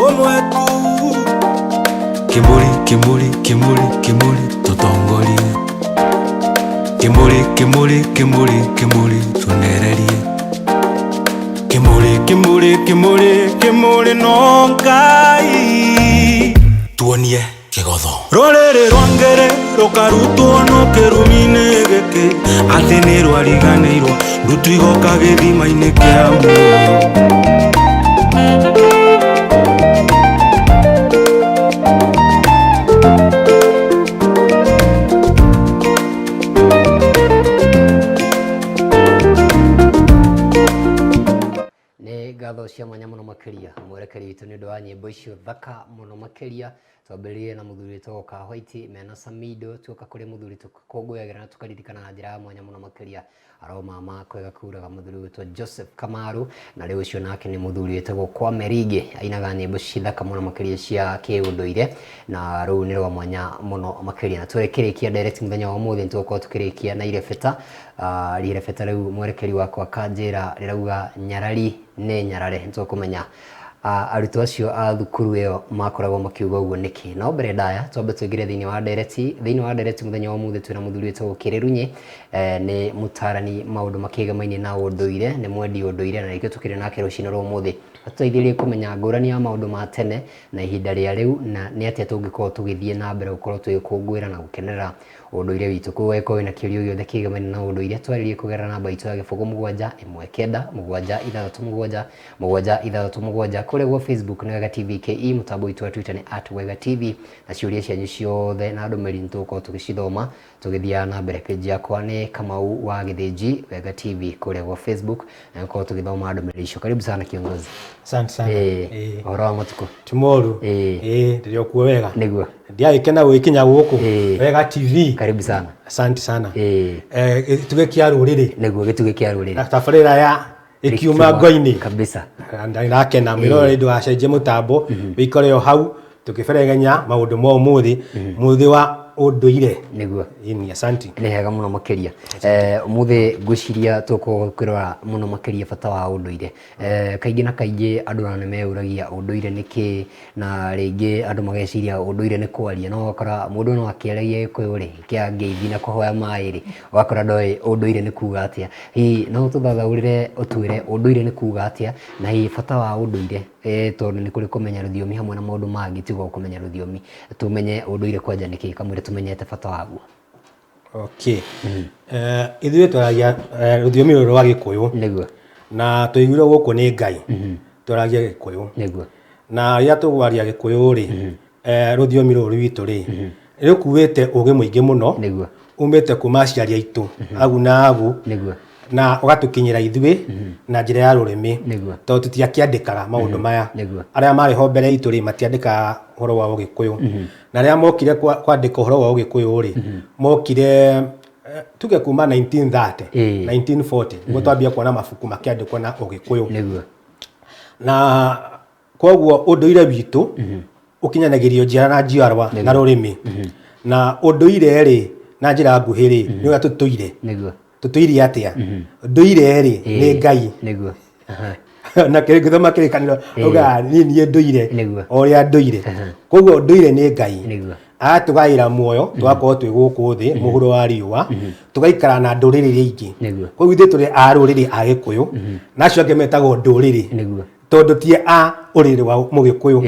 Ũmwe tu. Kĩmũrĩ, kĩmũrĩ, kĩmũrĩ, kĩmũrĩ, tũtongorie. Kĩmũrĩ, kĩmũrĩ, kĩmũrĩ, kĩmũrĩ, tũnererie. Kĩmũrĩ, kĩmũrĩ, kĩmũrĩ, kĩmũrĩ no Ngai. Tuonie kĩgotho. Rũrĩrĩ rwa ngere rũkarutwo no kĩrumi-inĩ gĩkĩ atĩ nĩ rwariganĩirwo ndutu igoka gĩthima-inĩ kĩa muoyo. Nĩ ngatho cia mwanya mũno makĩria mwerekeri witũ nĩ ũndũ wa nyĩmbo icio thaka mũno makĩria. Twambĩrĩrie na mũthuri wĩtagwo Ka White mena Samido, tuoka kũrĩ mũthuri tũkũngũyagĩra na tũkaririkana na njĩra ya mwanya mũno makĩria aro mama kwega kuraga mũthuri wĩtwo Joseph Kamaru, na rĩu ũcio nake nĩ mũthuri wĩtagwo Kwame Ringi, ainaga nyĩmbo cithaka mũno makĩria cia kĩũndũire na rũu nĩ rwa mwanya mũno makĩria. Na tũrĩkĩrĩkia ndereti mũthenya wa ũmũthĩ nĩ tũgũkorwo tũkĩrĩkia na irebeta. Irebeta rĩu mwerekeri wakwa akanjĩra rĩrauga nyarari nĩ nyarare. Nĩ tũkũmenya arutwo acio a thukuru ĩyo makoragwo makiuga ũguo nĩkĩ. No mbere ndaya twambe tũingĩre thĩinĩ wa ndereti. Thĩinĩ wa ndereti mũthenya wa ũmũthĩ twĩna mũthuri wĩtagwo Kĩrĩrunyĩ, nĩ mũtarani maũndũ makĩgemaine na ũndũire, nĩ mwendi ũndũire na nĩkĩo tũkĩrĩ nake rũcinĩ rwa ũmũthĩ. Atũteithĩrĩrie kũmenya ngũrani ya maũndũ ma tene na ihinda rĩa rĩu na nĩ atĩa tũngĩkorwo tũgĩthiĩ na mbere gũkorwo tũgĩkũngũĩra na gũkenerera ũndũire witũ. Koguo angĩkorwo wĩna kĩũria o gĩothe kĩgemaine na ũndũire twarĩrie kũgerera namba itũ ya 0 7 1 9 7 6 7 7 6 7 kũrĩa gwa Facebook nĩ Wega TV KE, mũtambo witũ wa Twitter nĩ at Wega TV, na ciũria cianyu ciothe na ndũmĩrĩri nĩ tũgũkorwo tũgĩcithoma tũgĩthiaga na mbere. Page yakwa nĩ Kamau wa Gĩthĩnji Wega TV kũrĩa gwa Facebook, na gũkorwo tũgĩthoma ndũmĩrĩri icio. Karibu sana kiongozi. Asante sana. Ĩĩ, ũhoro wa matukũ? Ti moru. Ĩĩ. Ĩĩ, ndĩrĩ o kuo wega. Nĩguo. Ndiagĩkena gũgĩkinya gũkũ. Ĩĩ. Wega TV. Karibu sana. Asante sana. Ĩĩ. Gĩtugĩ kĩa rũrĩrĩ. Nĩguo, gĩtugĩ kĩa rũrĩrĩ. Na tabarĩra ya ĩkiuma ngo-inĩ. Kabisa. Ndakena mwĩroreri ndũgacenjie mũtambo wĩikare o hau tũkĩberegenya maũndũ ma ũmũthĩ mũthĩ wa ũndũire. Nĩguo. Ĩni, asanti. Nĩ hega mũno makĩria. Ũmũthĩ ngwĩciria tũgũkorwo tũkĩrora mũno makĩria bata wa ũndũire. Kaingĩ na kaingĩ andũ ona nĩ meyũragia ũndũire nĩ kĩĩ, na rĩngĩ andũ mageciria ũndũire nĩ kwaria, no ũgakora mũndũ no akĩaragia Gĩkũyũ rĩ, kĩa ngeithi na kũhoya maĩ rĩ, ũgakora ndoĩ ũndũire nĩ kuga atĩa. Hihi no ũtũthathaũrĩre ũtwĩre ũndũire nĩ kuga atĩa, na hihi bata wa ũndũire, tondũ nĩ kũrĩ kũmenya rũthiomi hamwe na maũndũ mangĩ tiga o kũmenya rũthiomi, tũmenye ũndũire kwanja nĩ kĩĩ kamũira tũmenyete bata waguo. Okay. Ithuĩ twaragia rũthiomi rũrũ rwa Gĩkũyũ. Nĩguo. Na twaiguirwo gũkũ nĩ Ngai. Twaragie Gĩkũyũ. Nĩguo. Na rĩrĩa tũgwaria Gĩkũyũ rĩ, rũthiomi rũrũ rwitũ rĩ, rũkuĩte ũgĩ mũingĩ mũno. Nĩguo. Umĩte kuma aciari aitũ, agu na agu. Nĩguo. Na ũgatũkinyĩra ithuĩ na njĩra ya rũrĩmĩ. Nĩguo. Tondũ tũtiakĩandĩkaga maũndũ maya. Nĩguo. Arĩa marĩ ho mbere itũ rĩ, matiandĩkaga ũhoro wa Ũgĩkũyũ. Na arĩa mokire kwandĩka ũhoro wa Ũgĩkũyũ rĩ, mokire tuge kuma 1930, 1940, nĩguo twambia kuona mabuku makĩandĩkwo na Ũgĩkũyũ. Nĩguo. Na koguo ũndũire witũ ũkinyanagĩrio njiarwa na njiarwa na rũrĩmĩ. Na ũndũire rĩ, na njĩra nguhĩ rĩ, nĩ ũrĩa tũtũire. Nĩguo. Tũtũire atĩa? Ndũire rĩ, nĩ Ngai. Nĩguo. Na ngĩthoma kĩrĩkanĩro augaga niĩ niĩ ndũire Nĩguo. o ũrĩa ndũire. Koguo ndũire nĩ Ngai. Nĩguo. Agatũgaĩra muoyo tũgakorwo twĩ gũkũ thĩ mũhuro wa riũa, tũgaikara na ndũrĩrĩ iria ingĩ. Nĩguo. Koguo ithuĩ tũrĩ a rũrĩrĩ a Gĩkũyũ, na acio angĩ metagwo ndũrĩrĩ. Nĩguo. Tondũ ti a ũrĩrĩ wa Mũgĩkũyũ.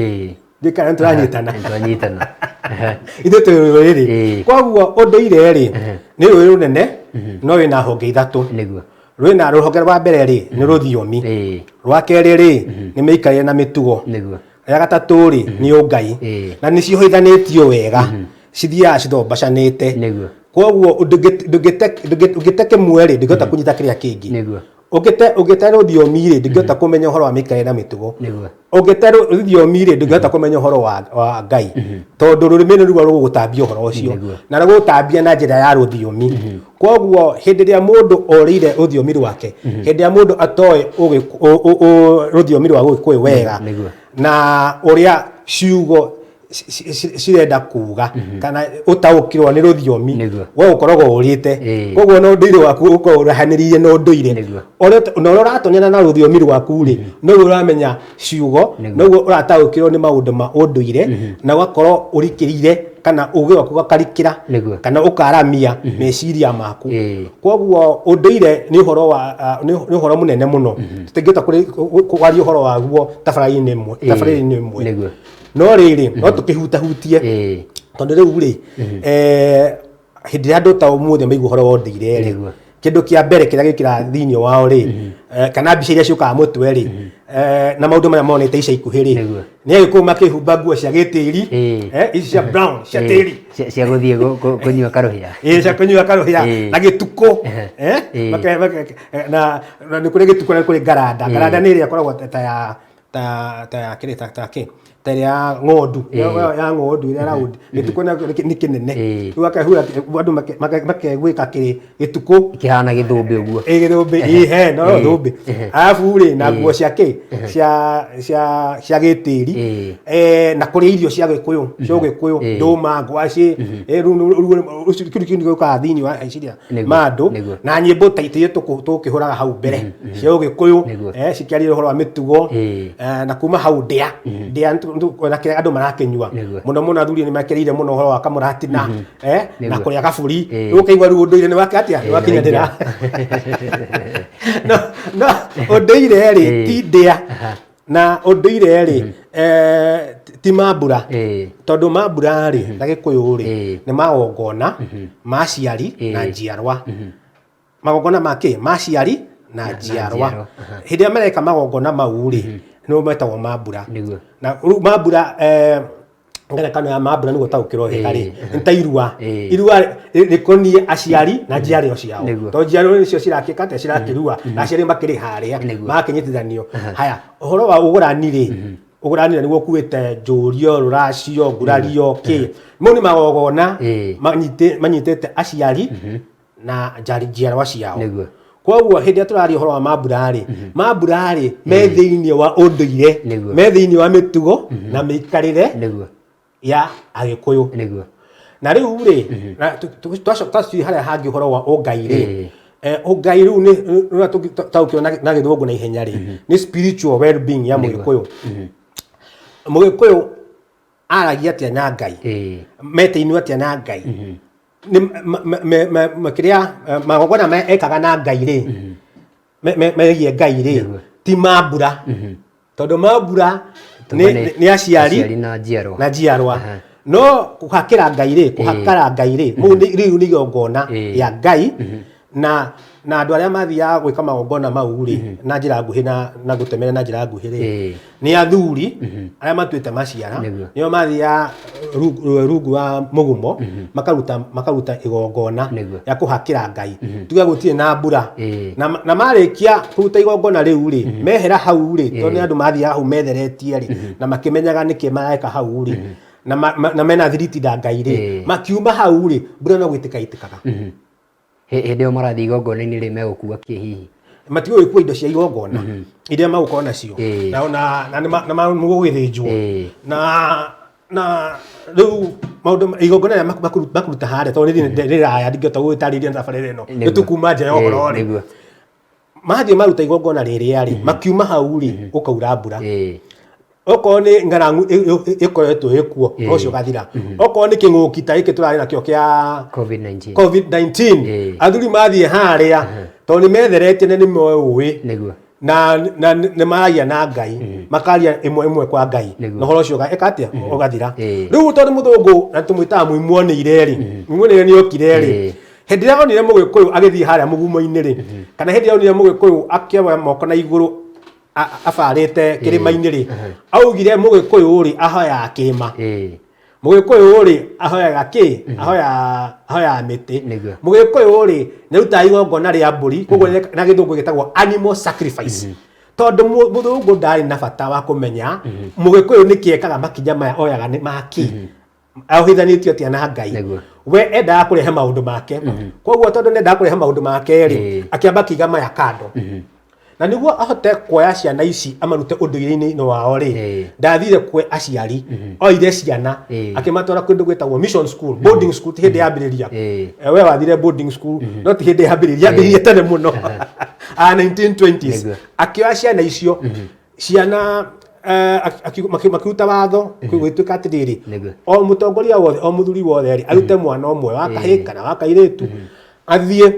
Ndiũĩ kana nĩtũranyitana. Nĩtwanyitana. Ithuĩ twĩ rũrĩrĩ. Koguo ũndũire rĩ, nĩ rũĩ rũnene no wĩna honge ithatũ. Nĩguo. Rwĩna rũhonge rwa mbere rĩ, nĩ rũthiomi. Rwa kerĩ rĩ, nĩ mĩikarĩre na mĩtugo. Nĩguo. Rĩa gatatũ rĩ, nĩ ũngai. Na nĩ ciohithanĩtio wega. Cithiaga cithombacanĩte. Nĩguo. Koguo ũngĩte kĩmwe rĩ, ndũngĩhota kũnyita kĩrĩa kĩngĩ. Nĩguo. Ũngĩte rũthiomi rĩ, ndũngĩhota kũmenya ũhoro wa mĩikarĩre na mĩtugo. Nĩguo. Ũngĩte rũthiomi rĩ, ndũngĩhota kũmenya ũhoro wa Ngai. Tondũ rũrĩmĩ nĩruo rũgũgũtambia ũhoro ũcio. Nĩguo. Na rũgũtambia na njĩra ya rũthiomi. Koguo hĩndĩ ĩrĩa mũndũ orĩire rũthiomi rwake, hĩndĩ ĩrĩa mũndũ atoĩ rũthiomi rwa Gĩkũyũ wega, Nĩguo. na ũrĩa ciugo Cirenda kuga kana ũtaũkĩrwo nĩ rũthiomi. Nĩguo. We ũkoragwo ũrĩte. Koguo na ũndũire waku ũkoragwo ũrahanĩrĩirie na ũndũire. Na ũrĩa ũratonyana na rũthiomi rwaku rĩ, noguo ũramenya ciugo, noguo ũrataũkĩrwo nĩ maũndũ ma ũndũire, na ũgakorwo ũrikĩrire kana ũgĩ waku ũgakarikĩra kana ũkaramia meciria maku. Koguo ũndũire nĩ ũhoro wa nĩ ũhoro mũnene mũno, tũtingĩhota kwaria ũhoro waguo tabarĩra-inĩ ĩmwe, tabarĩra-inĩ ĩmwe. No rĩrĩ, no tũkĩhutahutie, tondũ rĩu rĩ, hĩndĩ ĩrĩa andũ ta ũmũthĩ maigua ũhoro wa ũndũire rĩ, kĩndũ kĩa mbere kĩrĩa gĩkĩra thĩinĩ wao rĩ, kana mbica iria ciũkaga mũtwe rĩ, na maũndũ marĩa monete ica ikuhĩ rĩ, nĩ Agĩkũyũ makĩhumba nguo cia gĩtĩri, ici cia brown cia tĩri. Cia gũthiĩ kũnyua karũhĩa. Ĩĩ, cia kũnyua karũhĩa na gĩtukũ. Na nĩ kũrĩ gĩtukũ na nĩ kũrĩ ngaranda. Ngaranda nĩ ĩrĩa ĩkoragwo ta ya ta ta ya kĩrĩ ta ta kĩ ta ĩrĩa ya ng'ondu, ya ng'ondu ĩrĩa round. Gĩtukũ nĩ kĩnene. Rĩu akehura andũ makegwĩka kĩrĩ gĩtukũ. Kĩhana gĩthũmbĩ ũguo. Ĩ gĩthũmbĩ, ĩ he no thũmbĩ. Arabu rĩ, na nguo cia kĩ cia cia cia gĩtĩri, na kũrĩa irio cia Gĩkũyũ, cia Ũgĩkũyũ, ndũma, ngwacĩ. Rĩu ũcio kĩndũ kĩu nĩgĩũkaga thĩinĩ wa meciria ma andũ, na nyĩmbo ta iria tũkĩhũraga hau mbere cia Ũgĩkũyũ, cikĩaria ũhoro wa mĩtugo. Na kuma hau ndĩa ndĩa na kĩrĩa andũ marakĩnyua mũno mũno, athuri nĩ mekĩrĩire mũno ũhoro wa kamũratina, na kũrĩa gaburi. Rĩu ũkaigua rĩu ũndũire nĩ wake atĩa, nĩ wakinyanĩra. No ũndũire rĩ, ti ndĩa, na ũndũire rĩ, ti mambura, tondũ mambura rĩ, na Gĩkũyũ rĩ, nĩ magongona ma aciari na njiarwa. Magongona ma kĩ? Ma aciari na njiarwa. Njiarwa. Hĩndĩ ĩrĩa mareka magongona mau rĩ, nĩmo metagwo mambura. Na rĩu mambura, ngerekano ya mambura nĩguo taũkĩrwo wega rĩ, nĩ ta irua. Irua rĩkoniĩ aciari na njiarwa ciao, tondũ njiarwa nĩcio cirakĩka atĩa? Cirakĩrua, na aciari makĩrĩ harĩa magakĩnyitithanio. Haya, ũhoro wa ũgũrani rĩ, ũgũrani na nĩguo ũkuĩte njũrio, rũracio, ngurario, kĩ, mau nĩ magongona manyitĩte aciari na njiarwa ciao. Koguo hĩndĩ ĩrĩa tũraria ũhoro wa mambura rĩ, mambura rĩ me thĩinĩ wa ũndũire, me thĩinĩ wa mĩtugo na mĩikarĩre ya Agĩkũyũ. Na rĩu rĩ, na twacoka harĩa hangĩ ũhoro wa ũngai rĩ, ũngai rĩu nĩ ũrĩa tũngĩtaũkĩrwo na Gĩthũngũ na ihenya rĩ, nĩ spiritual well being ya Mũgĩkũyũ. Mũgĩkũyũ aragia atĩa na Ngai? Metainwo atĩa na Ngai? Nĩ kĩrĩa magongona ekaga na Ngai rĩ, megiĩ Ngai rĩ, ti mambura, tondũ mambura nĩ aciari na njiarwa. Na njiarwa. No kũhakĩra Ngai rĩ, kũhakara Ngai rĩ, rĩu nĩ igongona rĩa Ngai, na andũ arĩa mathiaga gwĩka magongona mau rĩ, na njĩra nguhĩ, na gũtemera na njĩra nguhĩ rĩ, nĩ athuri arĩa matuĩte maciara. Nĩo mathiaga rungu wa mũgumo makaruta igongona rĩa kũhakĩra Ngai, tuge gũtirĩ na mbura. Na marĩkia kũruta igongona rĩu rĩ, mehera hau rĩ, tondũ nĩ andũ mathiaga hau metheretie rĩ, na makĩmenyaga nĩkĩ mareka hau rĩ, na mena thiriti na Ngai rĩ, makiuma hau rĩ, mbura no gwĩtĩka ĩtĩkaga. Hĩndĩ ĩyo marathiĩ igongona-inĩ rĩ, megũkua kĩ hihi? Matigũgĩkua indo cia igongona iria magũkorwo nacio, na mũgũgĩthĩnjwo, na rĩu maũndũ igongona rĩrĩa makũruta harĩa, tondũ nĩ rĩraya, ndingĩhota gũgĩtarĩria na thabarĩra ĩno, nĩ tũkuma nja ya ũhoro rĩ. Mathiĩ maruta igongona rĩrĩa rĩ, makiuma hau rĩ, gũkaura mbura. Okorwo nĩ ng'aragu ĩkoretwo ĩkuo, ũhoro ũcio ũgathira. Okorwo nĩ kĩng'ũki ta gĩkĩ tũrarĩ nakĩo kĩa COVID-19, COVID-19, athuri mathiĩ harĩa, tondũ nĩ metheretie na nĩ moĩ ũĩ na nĩ maragia na Ngai, makaria ĩmwe ĩmwe kwa Ngai, na ũhoro ũcio ĩka atĩa? Ũgathira. Rĩu tondũ mũthũngũ, na tũmwĩtaga mũimuonĩire rĩ, mũimuonĩire nĩ okire rĩ, hĩndĩ ĩrĩa onire Mũgĩkũyũ agĩthiĩ harĩa mũgumo-inĩ rĩ, kana hĩndĩ ĩrĩa onire Mũgĩkũyũ akĩoya moko na igũrũ abarĩte kĩrĩma-inĩ rĩ, augire Mũgĩkũyũ rĩ ahoyaga kĩrĩma, Mũgĩkũyũ rĩ ahoyaga kĩ? Ahoyaga mĩtĩ. Mũgĩkũyũ rĩ nĩarutaga igongona rĩa mbũri, koguo na Gĩthũngũ gĩtagwo animal sacrifice, tondũ mũthũngũ ndarĩ na bata wa kũmenya Mũgĩkũyũ nĩkĩ ekaga makinya maya oyaga nĩ makĩ, ahithanĩtio atĩa na Ngai. We endaga kũrehe maũndũ make. Koguo tondũ nĩendaga kũrehe maũndũ make rĩ, akĩamba akĩiga maya kando. Na nĩguo ahote kuoya ciana ici amarute ũndũire-inĩ wao rĩ, ndathire kwe aciari, oire ciana akĩmatwara kũndũ gwĩtagwo mission school, boarding school, ti hĩndĩ yambĩrĩria. We wathire boarding school, no ti hĩndĩ yambĩrĩria, yambĩrĩirie tene mũno, 1920s. Akĩoya ciana icio, ciana makĩruta watho gũgĩtuĩka atĩrĩrĩ, o mũtongoria wothe, o mũthuri wothe rĩ, arute mwana ũmwe wa kahĩĩ kana wa kairĩtu, athiĩ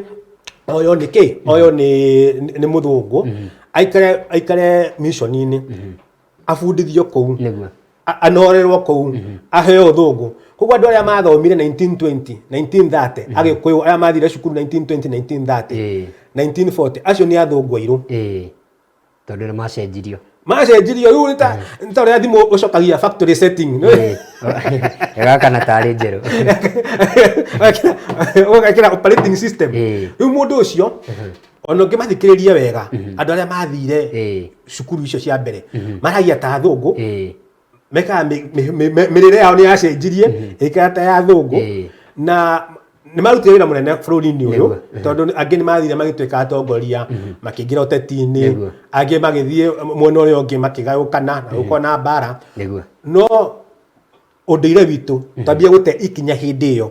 oyo nĩ kĩ, oyo nĩ mũthũngũ, aikare mission-inĩ, abundithio kũu, anorerwo kũu, aheo ũthũngũ. Koguo andũ arĩa mathomire 1920, 1930, Agĩkũyũ arĩa mathire cukuru 1920, 1930, 1940, acio nĩ athũngũ airũ. Tondũ nĩ macenjirio. Macenjirio. Rĩu nĩ ta ũrĩa thimũ ũcokagia factory setting. Ĩgakana tarĩ njerũ. Ũgekĩra operating system. Rĩu mũndũ ũcio, ona ũngĩmathikĩrĩria wega, andũ arĩa mathire cukuru icio cia mbere maragia ta athũngũ, mekaga mĩrĩre yao nĩ yacenjirie ĩikara ta ya athũngũ, na nĩ marutire wĩra mũnene bũrũri-inĩ ũyũ, tondũ angĩ nĩ mathire magĩtuĩka atongoria, makĩingĩra ũteti-inĩ, angĩ magĩthiĩ mwena ũrĩa ũngĩ, makĩgayũkana na gũkorwo na mbara. No ũndũire witũ twambie gũte ikinya hĩndĩ ĩyo.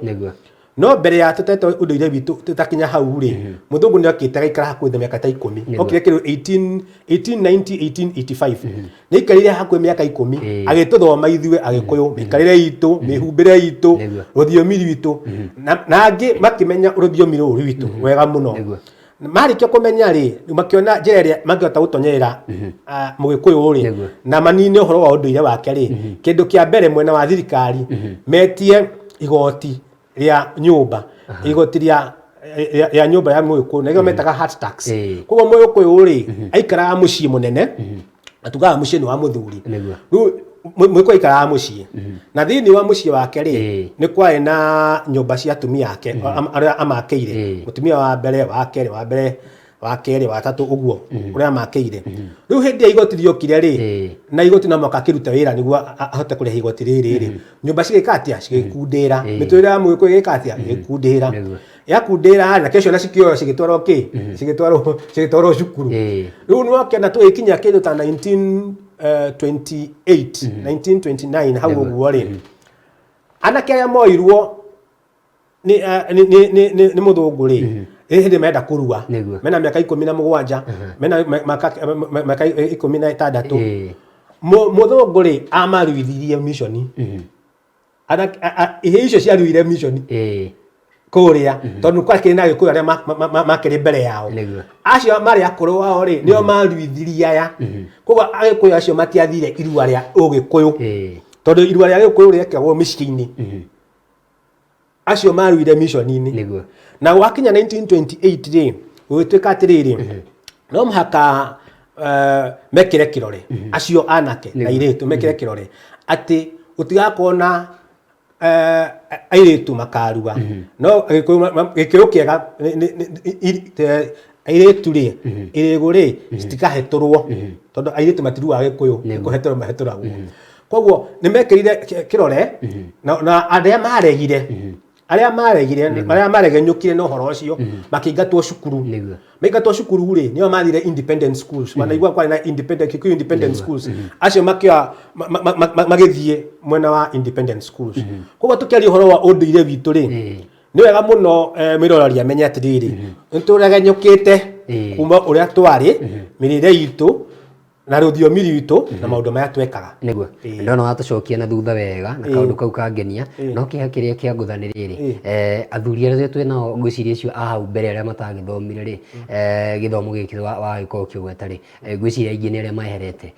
No mbere ya tũtete ũndũire witũ tũtakinya hau rĩ, mũthũngũ nĩ okĩte agaikara hakuhĩ na mĩaka ta 10. Okire kĩndũ 18 1890, 1885. Nĩ aikarire hakuhĩ mĩaka 10 agĩtũthoma ithuĩ Agĩkũyũ, mĩikarĩre itũ, mĩhumbĩre itũ, rũthiomi rwitũ, na angĩ makĩmenya rũthiomi rũrũ rwitũ wega mũno. Marĩkia kũmenya rĩ, makĩona njĩra ĩrĩa mangĩhota gũtonyerera Mũgĩkũyũ rĩ na manine ũhoro wa ũndũire wake rĩ. Kĩndũ kĩa mbere, mwena wa thirikari, metie igoti rĩa nyũmba, igoti rĩa nyũmba ya Mũgĩkũyũ, na nĩkĩo metaga hut tax. Koguo Mũgĩkũyũ rĩ, aikaraga mũciĩ mũnene, na tugaga mũciĩ nĩ wa mũthuri. Rĩu Mũgĩkũyũ aikaraga mũciĩ, na thĩinĩ wa mũciĩ wake rĩ, nĩ kwarĩ na nyũmba cia atumia ake arĩa amakĩire, mũtumia wa mbere, wa kerĩ, wa mbere, wa kerĩ, wa gatatũ, ũguo ũrĩa amakĩire. Rĩu hĩndĩ ya igoti rĩokire rĩ, na igoti no mũhaka akĩrute wĩra nĩguo ahote kũrĩha igoti rĩrĩ rĩ, nyũmba cigĩka atĩa? Cigĩkundĩra. Mĩtũrĩre ya Mũgĩkũyũ ĩgĩka atĩa? Ĩgĩkundĩra. Yakundĩra rĩ, nakĩo ciana cikĩoyo, cigĩtwarwo kĩ, cigĩtwarwo cukuru. Rĩu nĩ wakĩona tũgĩkinya kĩndũ ta 1928, 1929 hau ũguo rĩ, anake arĩa moirwo nĩ mũthũngũ rĩ, hĩndĩ menda kũrua, mena mĩaka 17, mena mĩaka 16, mũthũngũ rĩ, amaruithirie mission. Ihĩĩ icio ciaruire mission kũrĩa, tondũ kwakĩrĩ na Agĩkũyũ arĩa makĩrĩ mbere yao. Acio marĩ akũrũ wao rĩ, nĩo maruithirie aya. Koguo Agĩkũyũ acio matiathire irua rĩa Ũgĩkũyũ, tondũ irua rĩa Gĩkũyũ rĩekagwo mĩciĩ-inĩ. Acio maruire mission-inĩ. Na gwakinya 1928 rĩ, gũgĩtuĩka atĩrĩrĩ, no mũhaka mekĩre kĩrore acio anake na airĩtu, mekĩre kĩrore atĩ gũtigakorwo na airĩtu makarua. No Gĩkũyũ kĩega, airĩtu rĩ, irĩgũ rĩ, citikahetũrwo, tondũ airĩtu matiruaga Gĩkũyũ, nĩ kũhetũrwo mahetũragwo. Koguo nĩ mekĩrire kĩrore, na arĩa maregire, arĩa maregenyũkire na ũhoro ũcio, makĩingatwo cukuru. Maingatwo cukuru rĩ, nĩo mathire independent schools. Wanaigua kwarĩ na independent Kikuyu independent schools. Acio makĩoya magĩthiĩ mwena wa independent schools. Koguo tũkĩaria ũhoro wa ũndũire witũ rĩ, nĩ wega mũno mwĩroreri amenye atĩrĩrĩ, nĩ tũregenyũkĩte kuma ũrĩa twarĩ, mĩrĩre itũ na rũthiomi rwitũ na maũndũ marĩa twekaga. Ndona watũcokia na thutha wega na kaũndũ kau kangenia. No kĩeha kĩrĩa kĩangũtha nĩ rĩrĩ, athuri arĩa twĩ nao, ngwĩciria acio a hau mbere arĩa matagĩthomire rĩ, gĩthomo gĩkĩ wagĩkorwo ũkĩgweta rĩ, ngwĩciria aingĩ nĩ arĩa meherete.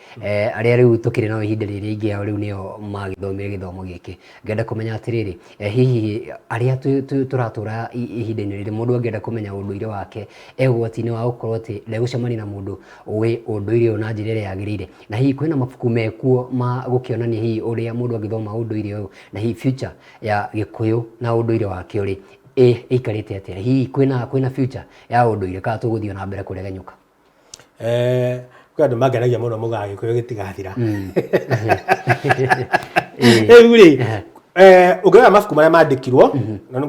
Arĩa rĩu tũkĩrĩ nao ihinda rĩrĩ, aingĩ ao rĩu nĩo magĩthomire gĩthomo gĩkĩ. Ngenda kũmenya atĩrĩrĩ, hihi arĩa tũratũra ihinda-inĩ rĩrĩ, mũndũ angĩenda kũmenya ũndũire wake, e ũgwati-inĩ wa gũkorwo atĩ ndegũcemania na mũndũ ũĩ ũndũire ũyũ na njĩra ĩrĩa yagĩrĩire? Na hihi kwĩna mabuku mekuo ma gũkĩonania hihi ũrĩa mũndũ angĩthoma ũndũire ũyũ, na hihi future ya Gĩkũyũ na ũndũire wake rĩ, ĩikarĩte atĩa? Hihi kwĩna future ya ũndũire kana tũgũthiĩ na mbere kũregenyũka? Kwĩ andũ mangenagia mũno, mugaga Gĩkũyũ gĩtigathira. Rĩu rĩ, Ũngĩrora mabuku marĩa mandĩkirwo na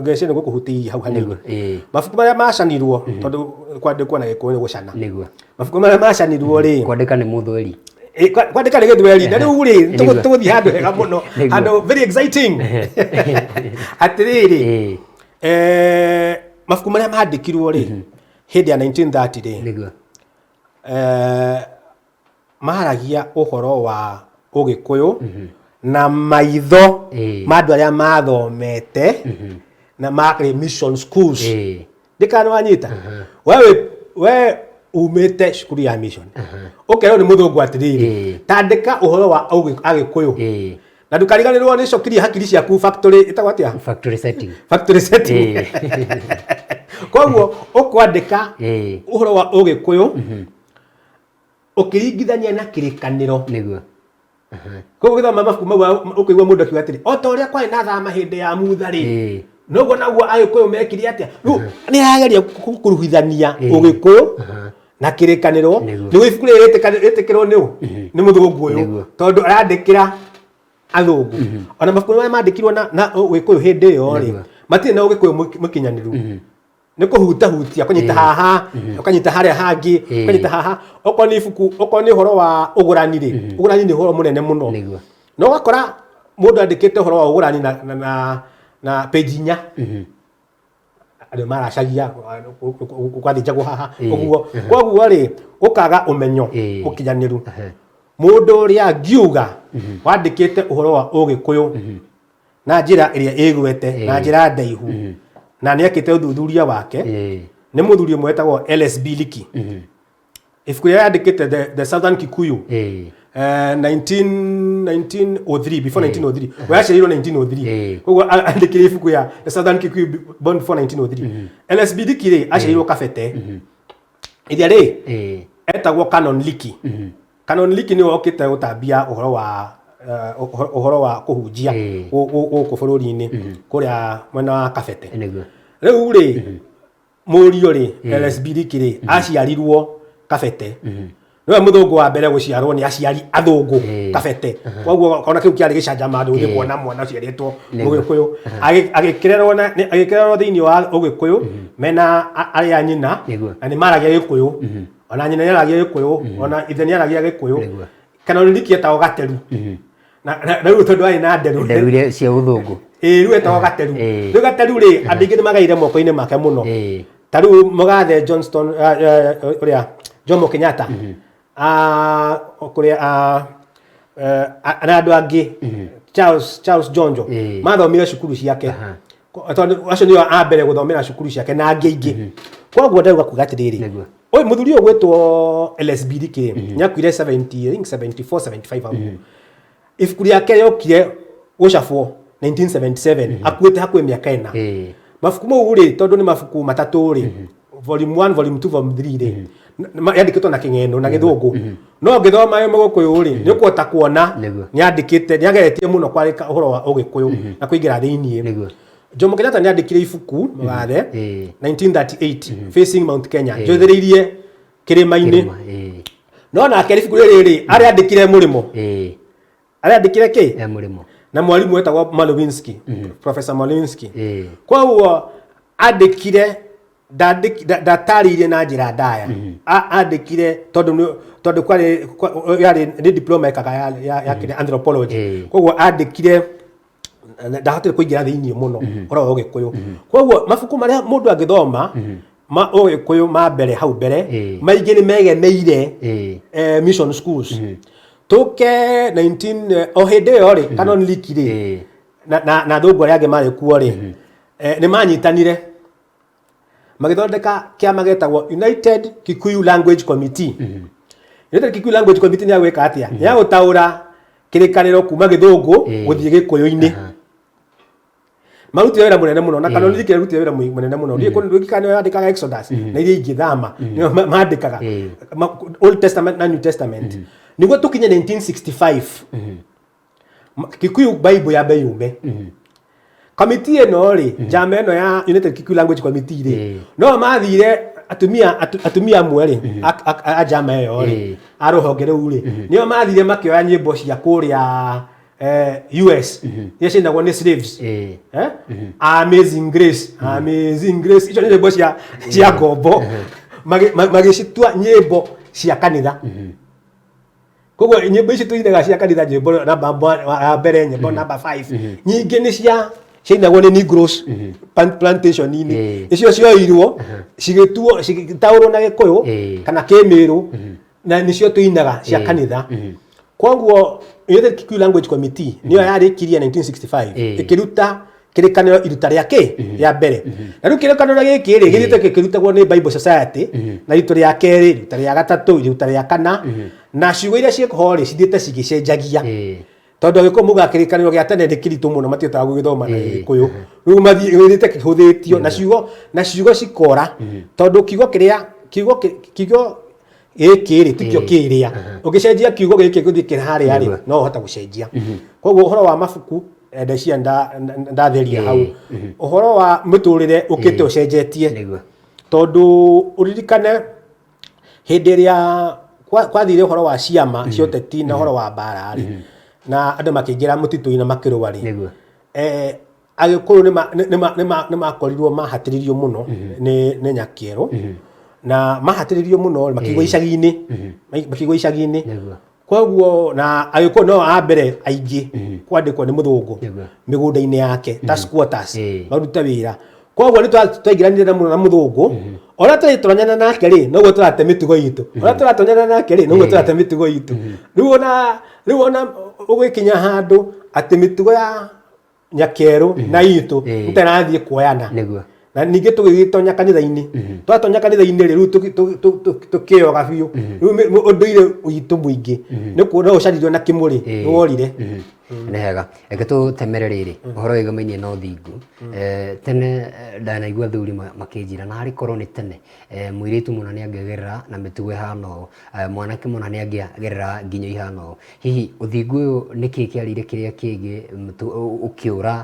ngeciria nĩ gũkũhutĩirie hau hanini. Nĩguo, ĩĩ. Mabuku marĩa macanirwo, tondũ kwandĩkwo na Gĩkũyũ nĩ gũcana. Nĩguo. Mabuku marĩa macanirwo rĩ, Kwandĩka nĩ mũthweri. Ĩ, kwandĩka nĩ gĩthweri na rĩu rĩ, Nĩguo. tũgũthiĩ handũ hega mũno, Nĩguo. handũ very exciting. Atĩrĩrĩ, mabuku marĩa mandĩkirwo rĩ hĩndĩ ya 1930 rĩ, Nĩguo. Maragia ũhoro wa Ũgĩkũyũ na maitho ma andũ arĩa mathomete na marĩ mission schools. Ndikana wanyita wewe, we umĩte cukuru ya mission, ũkerwo nĩ mũthũngũ atĩrĩrĩ, tandĩka ũhoro wa Agĩkũyũ na ndũkariganĩrwo nĩ cokirie hakiri ciaku factory ĩtagwo atĩa? Factory setting. Factory setting. Koguo ũkwandĩka ũhoro wa Ũgĩkũyũ ũkĩringithania na kĩrĩkanĩro. Nĩguo. Koguo ũgĩthoma mabuku mau ũkũigua mũndũ akiuga atĩrĩ, o ta ũrĩa kwarĩ na thama hĩndĩ ya Mutha rĩ, noguo naguo Agĩkũyũ mekire atĩa. Rĩu nĩ arageria gũkuruhithania Ũgĩkũyũ na kĩrĩkanĩro nĩguo ibuku rĩrĩ rĩtĩkĩrwo nĩ ũ? Nĩ mũthũngũ ũyũ, tondũ arandĩkĩra athũngũ. Ona mabuku marĩa mandĩkirwo na Ũgĩkũyũ hĩndĩ ĩyo rĩ, matirĩ na Ũgĩkũyũ mũkinyanĩru. Nĩ kũhutahutia, kũnyita haha, ũkanyita harĩa hangĩ, ũkanyita haha. Okorwo nĩ ibuku, okorwo nĩ ũhoro wa ũgũrani rĩ, ũgũrani nĩ ũhoro mũnene mũno. Nĩguo. Na ũgakora mũndũ andĩkĩte ũhoro wa ũgũrani na page 4. Andũ maracagia gwathĩnjagwo haha ũguo. Koguo rĩ, ũkaga ũmenyo mũkinyanĩru. Mũndũ ũrĩa ngiuga wandĩkĩte ũhoro wa Ũgĩkũyũ na njĩra ĩrĩa ĩgwete na njĩra ndaihu na nĩ ekĩte ũthuthuria wake nĩ mũthuri ũmwe wetagwo LSB Leakey. Ibuku rĩrĩa yandĩkĩte The Southern Kikuyu, 1903, before 1903, we aciarirwo 1903. Koguo andĩkire ibuku ya The Southern Kikuyu born before 1903. LSB Leakey rĩ, aciarirwo Kabete ĩrĩa rĩ etagwo Canon Leakey. Canon Leakey nĩwe okĩte gũtambia ũhoro wa ũhoro wa kũhunjia gũkũ bũrũri-inĩ kũrĩa mwena wa Kabete. Nĩguo. Rĩu rĩ, mũriũ rĩ, LSB Leakey rĩ, aciarirwo Kabete. Nĩwe mũthũngũ wa mbere gũciarwo nĩ aciari athũngũ Kabete. Koguo ona kĩu kĩarĩ gĩcanjama andũ gũthiĩ kuona mwana ũciarĩtwo Mũgĩkũyũ. Agĩkĩrerwo thĩinĩ wa Ũgĩkũyũ mena arĩa nyina, na nĩ maragia Gĩkũyũ. Ona nyina nĩ aragia Gĩkũyũ, ona ithe nĩ aragia Gĩkũyũ. Canon Leakey etagwo Gateru. Na rĩu tondũ arĩ na nderu. Nderu iria cia ũthũngũ. Ĩĩ, rĩu etagwo Gateru. Rĩu Gateru rĩ, andũ aingĩ nĩ magaire moko-inĩ make mũno. Ta rĩu mũgathe Johnston, ũrĩa Jomo Kenyatta, kũrĩa, na andũ angĩ, Charles Njonjo, mathomire cukuru ciake. Tondũ acio nĩo a mbere gũthomera cukuru ciake na angĩ aingĩ. Koguo ndauga kuga atĩrĩrĩ, ũyũ mũthuri ũyũ gwĩtwo LSB Leakey nĩ akuire 70, I think 74, 75 hau. Ibuku rĩake rĩokire gũcabwo 1977, akuĩte hakuhĩ mĩaka 4. Mabuku mau rĩ, tondũ nĩ mabuku matatũ rĩ, volume 1, volume 2, volume 3 rĩ, yandĩkĩtwo na kĩng'endo na gĩthũngũ. No ngĩthoma yo Mũgĩkũyũ rĩ, nĩ ũkũhota kuona nĩ andĩkĩte, nĩ ageretie mũno kwandĩka ũhoro wa Ũgĩkũyũ na kũingĩra thĩiniĩ. Jomo Kenyatta nĩ andĩkire ibuku mũgathe 1938, Facing Mount Kenya, njũthĩrĩirie kĩrĩma-inĩ. Kĩrĩma. No nake ibuku rĩrĩ rĩ, arĩandĩkire mũrĩmo. Arĩandĩkire kĩ? Mũrĩmo. Na mwarimũ wetagwo Malowinski, Professor Malowinski. Koguo andĩkire, ndatarĩirie na njĩra ndaya. Andĩkire tondũ kwarĩ, yarĩ nĩ diploma ekaga ya kĩrĩa anthropology. Koguo andĩkire, ndahotire kũingĩra thĩinĩ mũno ũhoro wa Ũgĩkũyũ. Koguo mabuku marĩa mũndũ angĩthoma ma Ũgĩkũyũ ma mbere hau mbere, maingĩ nĩ megemeire mission schools. Tũke 19, o hĩndĩ ĩyo rĩ, Canon Leakey rĩ, na athũngũ arĩa angĩ marĩ kuo rĩ, nĩ manyitanire magĩthondeka kĩama gĩtagwo United Kikuyu Language Committee. United Kikuyu Language Committee nĩ ya gwĩka atĩa? Nĩ ya gũtaũra kĩrĩkanĩro kuma gĩthũngũ gũthiĩ gĩkũyũ-inĩ. Marutire wĩra mũnene mũno, na Canon Leakey arutire wĩra mũnene mũno. Ndiũĩ kana nĩwe wandĩkaga Exodus na iria ingĩ thama, nĩo mandĩkaga Old Testament na New Testament. Nĩguo tũkinye 1965, Kikuyu Bible yambe yume. Kamiti ĩno rĩ, njama ĩno ya United Kikuyu Language Committee rĩ, no mathire atumia amwe rĩ, a njama ĩyo rĩ, a rũhonge rũu rĩ, nĩo mathire makĩoya nyĩmbo cia kũrĩa US iria ciainagwo nĩ slaves. Eh? Amazing Grace, Amazing Grace, icio nĩ nyĩmbo cia ngombo. Magĩcitua nyĩmbo cia kanitha. Koguo nyĩmbo ici tũinaga cia kanitha, nyĩmbo namba ya mbere, nyĩmbo namba 5, nyingĩ nĩ cia ciainagwo nĩ Negroes plantation-inĩ. Nĩcio cioirwo cigĩtuo cigĩtaũrwo na Gĩkũyũ kana Kĩmĩrũ, na nĩcio tũinaga cia kanitha. Koguo United Kikuyu Language Committee nĩyo yarĩkirie 1965 ĩkĩruta kĩrĩkanĩro iruta rĩa kĩ rĩa mbere. Na rĩu kĩrĩkanĩro gĩkĩ rĩ, gĩthiĩte gĩkĩrutagwo nĩ Bible Society, na iruta rĩa kerĩ, iruta rĩa gatatũ, iruta rĩa kana, na ciugo iria ciĩho rĩ, cithiĩte cigĩcenjagia, tondũ Agĩkũyũ mugaga kĩrĩkanĩro gĩa tene nĩ kĩritũ mũno, matihotaga gũgĩthoma na Gĩkũyũ. Rĩu mathiĩ gĩthiĩte kĩhũthĩtio na ciugo cikora, tondũ kiugo kĩrĩa kiugo gĩkĩ rĩ tikĩo kĩrĩa. Ũngĩcenjia kiugo gĩkĩ gũthiĩ kĩrĩa harĩa rĩ, no ũhota gũcenjia. Koguo ũhoro wa mabuku, ndacia ndatheria hau. Ũhoro wa mũtũrĩre ũkĩte ũcenjetie, tondũ ũririkane hĩndĩ ĩrĩa kwathire ũhoro wa ciama cia ũteti na ũhoro wa mbara rĩ, na andũ makĩingĩra mũtitũ-inĩ na makĩrũa rĩ, Agĩkũyũ nĩ makorirwo mahatĩrĩirio mũno nĩ Nyakĩerũ, na mahatĩrĩirio mũno rĩ, makĩigwo icagi-inĩ. Makĩigwo icagi-inĩ. Koguo na Agĩkũyũ no a mbere aingĩ kwandĩkwo nĩ mũthũngũ mĩgũnda-inĩ yake ta squatters, marute wĩra. Koguo nĩ twaingĩranire na mũno na mũthũngũ. O ũrĩa tũrĩtonyana nake rĩ, noguo tũrate mĩtugo itũ. Ũrĩa tũratonyana nake rĩ, noguo tũrate mĩtugo itũ. Rĩu ona ũgĩkinya handũ atĩ mĩtugo ya Nyakerũ na itũ nĩtarathiĩ kuoyana. Na ningĩ tũgĩgĩtonya kanitha-inĩ, twatonya kanitha-inĩ rĩ, rĩu tũkĩoga biũ. Rĩu ũndũire witũ mũingĩ nĩ kuona ũcaririo na kĩmũrĩ nĩ worire. Nĩ hega, reke tũtemere rĩrĩ ũhoro wĩgamainie na ũthingu. Tene ndanaigua athuri makĩnjĩra na harĩ korwo nĩ tene, mũirĩtu mũna nĩ angĩagerera na mĩtugo ĩhana ũũ, mwanake mũna nĩ angĩagerera nginyo ihana ũũ. Hihi ũthingu ũyũ nĩkĩ kĩarĩire kĩrĩa kĩngĩ ũkĩũra,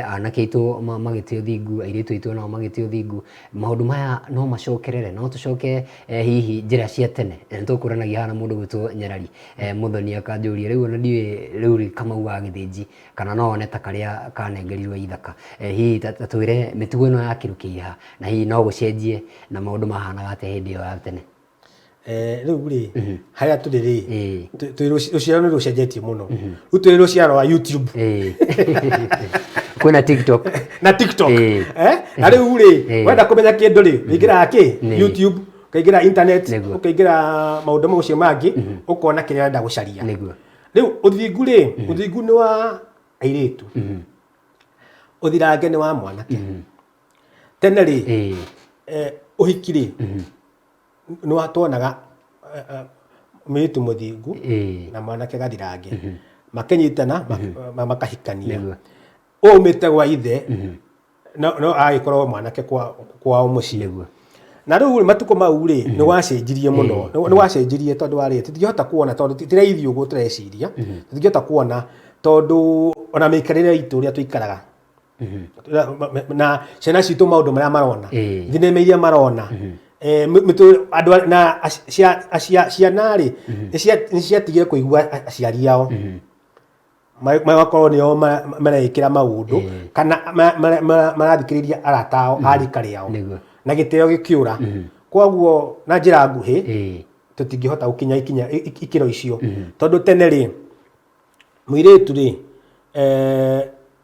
anake aitũ magĩte ũthingu, airĩtu aitũ nao magĩte ũthingu? Maũndũ maya no macokerere? No tũcoke hihi njĩra cia tene? Nĩ tũkũranagia haha na mũndũ ũgwĩtwo Nyarari Mũthoni, akanjũria rĩu ona ndiũĩ rĩu rĩ Kamau wa Gĩthĩnji kana no one ta karĩa kanengerirwo ithaka. Hihi ta twĩre mĩtugo ĩno yakĩrũkĩire ha, na hihi no gũcenjie, na maũndũ mahanaga atĩa hĩndĩ ĩyo ya tene? Rĩu rĩ, harĩa tũrĩ rĩ, twĩ rũciaro nĩ rũcenjetie mũno. Rĩu twĩ rũciaro rwa YouTube. Kwĩna TikTok. Na TikTok. Na rĩu rĩ, wenda kũmenya kĩndũ rĩ, wĩingĩraga kĩ YouTube, ũkaingĩra internet, ũkaingĩra maũndũ macio mangĩ, ũkona kĩrĩa ũrenda gũcaria. Rĩu ũthingu rĩ, ũthingu nĩ wa airĩtu, ũthirange nĩ wa mwanake. Tene rĩ, ũhiki rĩ, nĩ watuonaga mũirĩtu mũthingu na mwanake gathirange makĩnyitana, makahikania. Ũyũ umĩte gwa ithe no agĩkorwo mwanake kwao mũciĩ. Na rĩu rĩ, matukũ mau rĩ, nĩ wacenjirie mũno. Nĩ wacenjirie tondũ warĩ tũtingĩhota kuona, tondũ ti raithi ũguo tũreciria. Tũtingĩhota kuona tondũ ona mĩikarĩre itũ, ũrĩa tũikaraga na ciana citũ, maũndũ marĩa marona, thinema iria marona, andũ na ciana rĩ, nĩ ciatigire kũigua aciari ao. Magakorwo nĩo mareĩkĩra maũndũ kana marathikĩrĩria arata ao a rika rĩao, na gĩtĩo gĩkĩũra. Koguo na njĩra nguhĩ, tũtingĩhota gũkinya ikinya ikĩro icio, tondũ tene rĩ, mũirĩtu rĩ,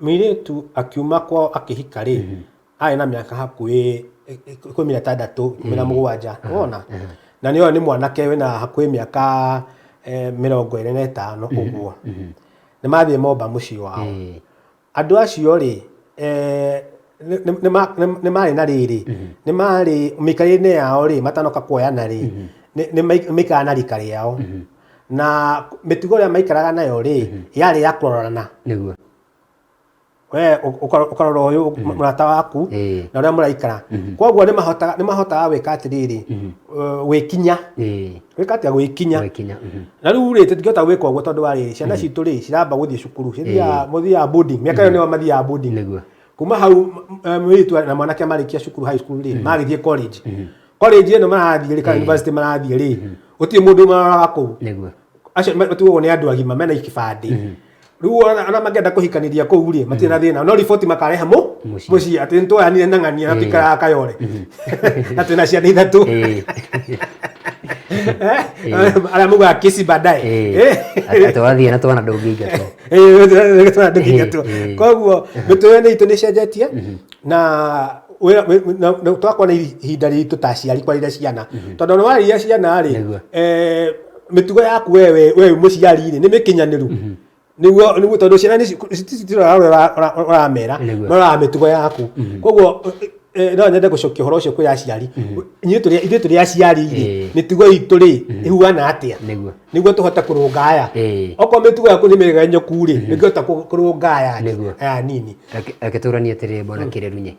mũirĩtu akiuma kwao akĩhika rĩ, arĩ na mĩaka hakuhĩ 16, 17, wona, na nĩoyo nĩ mwanake wĩna hakuhĩ mĩaka 25 ũguo. Nĩ mathiĩ momba mũciĩ wao. Andũ acio rĩ, nĩ marĩ na rĩrĩ, nĩ marĩ mĩikarĩre yao rĩ, matanoka kuoyana rĩ, nĩ maikaraga na rika rĩao, na mĩtugo ĩrĩa maikaraga nayo rĩ, yarĩ ya kũrorana. We ũkarora ũyũ mũrata waku na ũrĩa mũraikara. Koguo nĩ mahotaga gwĩka atĩrĩrĩ, gwĩkinya. Gwĩka atĩa? Gwĩkinya. Gwĩkinya. Na rĩu rĩ, tũtingĩhota gwĩka ũguo tondũ wa rĩrĩ, ciana citũ rĩ, ciramba gũthiĩ cukuru, cithiaga, mũthiaga boarding. Mĩaka ĩyo nĩyo mathiaga boarding. Kuma hau mũirĩtu na mwanake marĩkia cukuru, high school rĩ, magĩthiĩ college. College ĩno marathiĩ rĩ, kana university marathiĩ rĩ, gũtirĩ mũndũ maroraga kũu. Acio matigagwo nĩ andũ agima mena ibandĩ. Rĩu ona mangĩenda kũhikanĩria kũu rĩ, matirĩ na thĩna, no riboti makarehe mũ Mũciĩ. Mũciĩ atĩ nĩtwoyanire na ng'ania na tũikaraga Kayole na twĩna ciana ithatũ. Arĩa mugaga kesi baadaye. Atĩ wathiĩ na twana ndũngĩingatwo. Twana ndũngĩingatwo. Koguo mĩtũrĩre itũ nĩ ĩcenjetie na twakorwo na ihinda ritũ ta aciari kwarĩria ciana, tondũ nĩ warĩria ciana rĩ, mĩtugo yaku wewe we mũciari rĩ, nĩ mĩkinyanĩru nĩguo tondũ ciana citiroraga ũrĩa ũramera, maroraga mĩtugo yaku. Koguo no nyende gũcokia ũhoro ũcio kwĩ aciari. Inyuĩ tũrĩ ithuĩ tũrĩ aciari rĩ, mĩtugo itũ rĩ, ĩhuana atĩa nĩguo tũhote kũrũnga aya? Okorwo mĩtugo yaku nĩ mĩgenyoku rĩ, nĩngĩhota kũrũnga aya aya nini. Reke tũranie atĩrĩrĩ, bwana Kĩrerunye,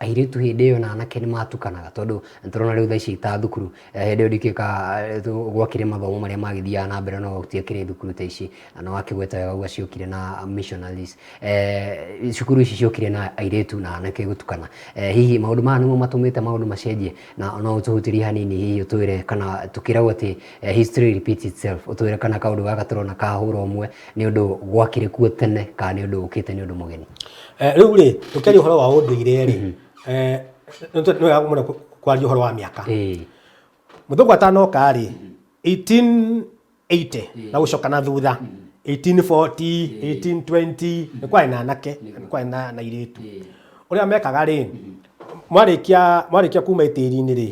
airĩtu hĩndĩ ĩyo na anake nĩ matukanaga? Tondũ nĩtũrona rĩu thaa ici ta thukuru, hĩndĩ ĩyo ndikĩka gwakĩrĩ mathomo marĩa magĩthiaga na mbere, no gũtiakĩrĩ thukuru ta ici, na nĩwakĩgweta wega ũguo ciokire na missionaries. Cukuru ici ciokire na airĩtu na anake gũtukana. Hihi maũndũ maya nĩmo matũmĩte maũndũ macenjie? Na no ũtũhutĩrie hanini hihi ũtwĩre kana tũkĩragwo atĩ history repeats itself, ũtwĩre kana kaũndũ gaka tũrona ka hũra ũmwe nĩ ũndũ gwakĩrĩ kuo tene kana nĩ ũndũ ũkĩte nĩ ũndũ mũgeni? Rĩu rĩ, tũkĩaria ũhoro wa ũndũire rĩ, nĩ wega mũno kwaria ũhoro wa mĩaka. Mũthũngũ atanoka rĩ, 1880 na gũcoka na thutha, 1840, 1820, nĩ kwarĩ na anake, nĩ kwarĩ na airĩtu. Ũrĩa mekaga rĩ, mwarĩkia kuma tĩri-inĩ rĩ,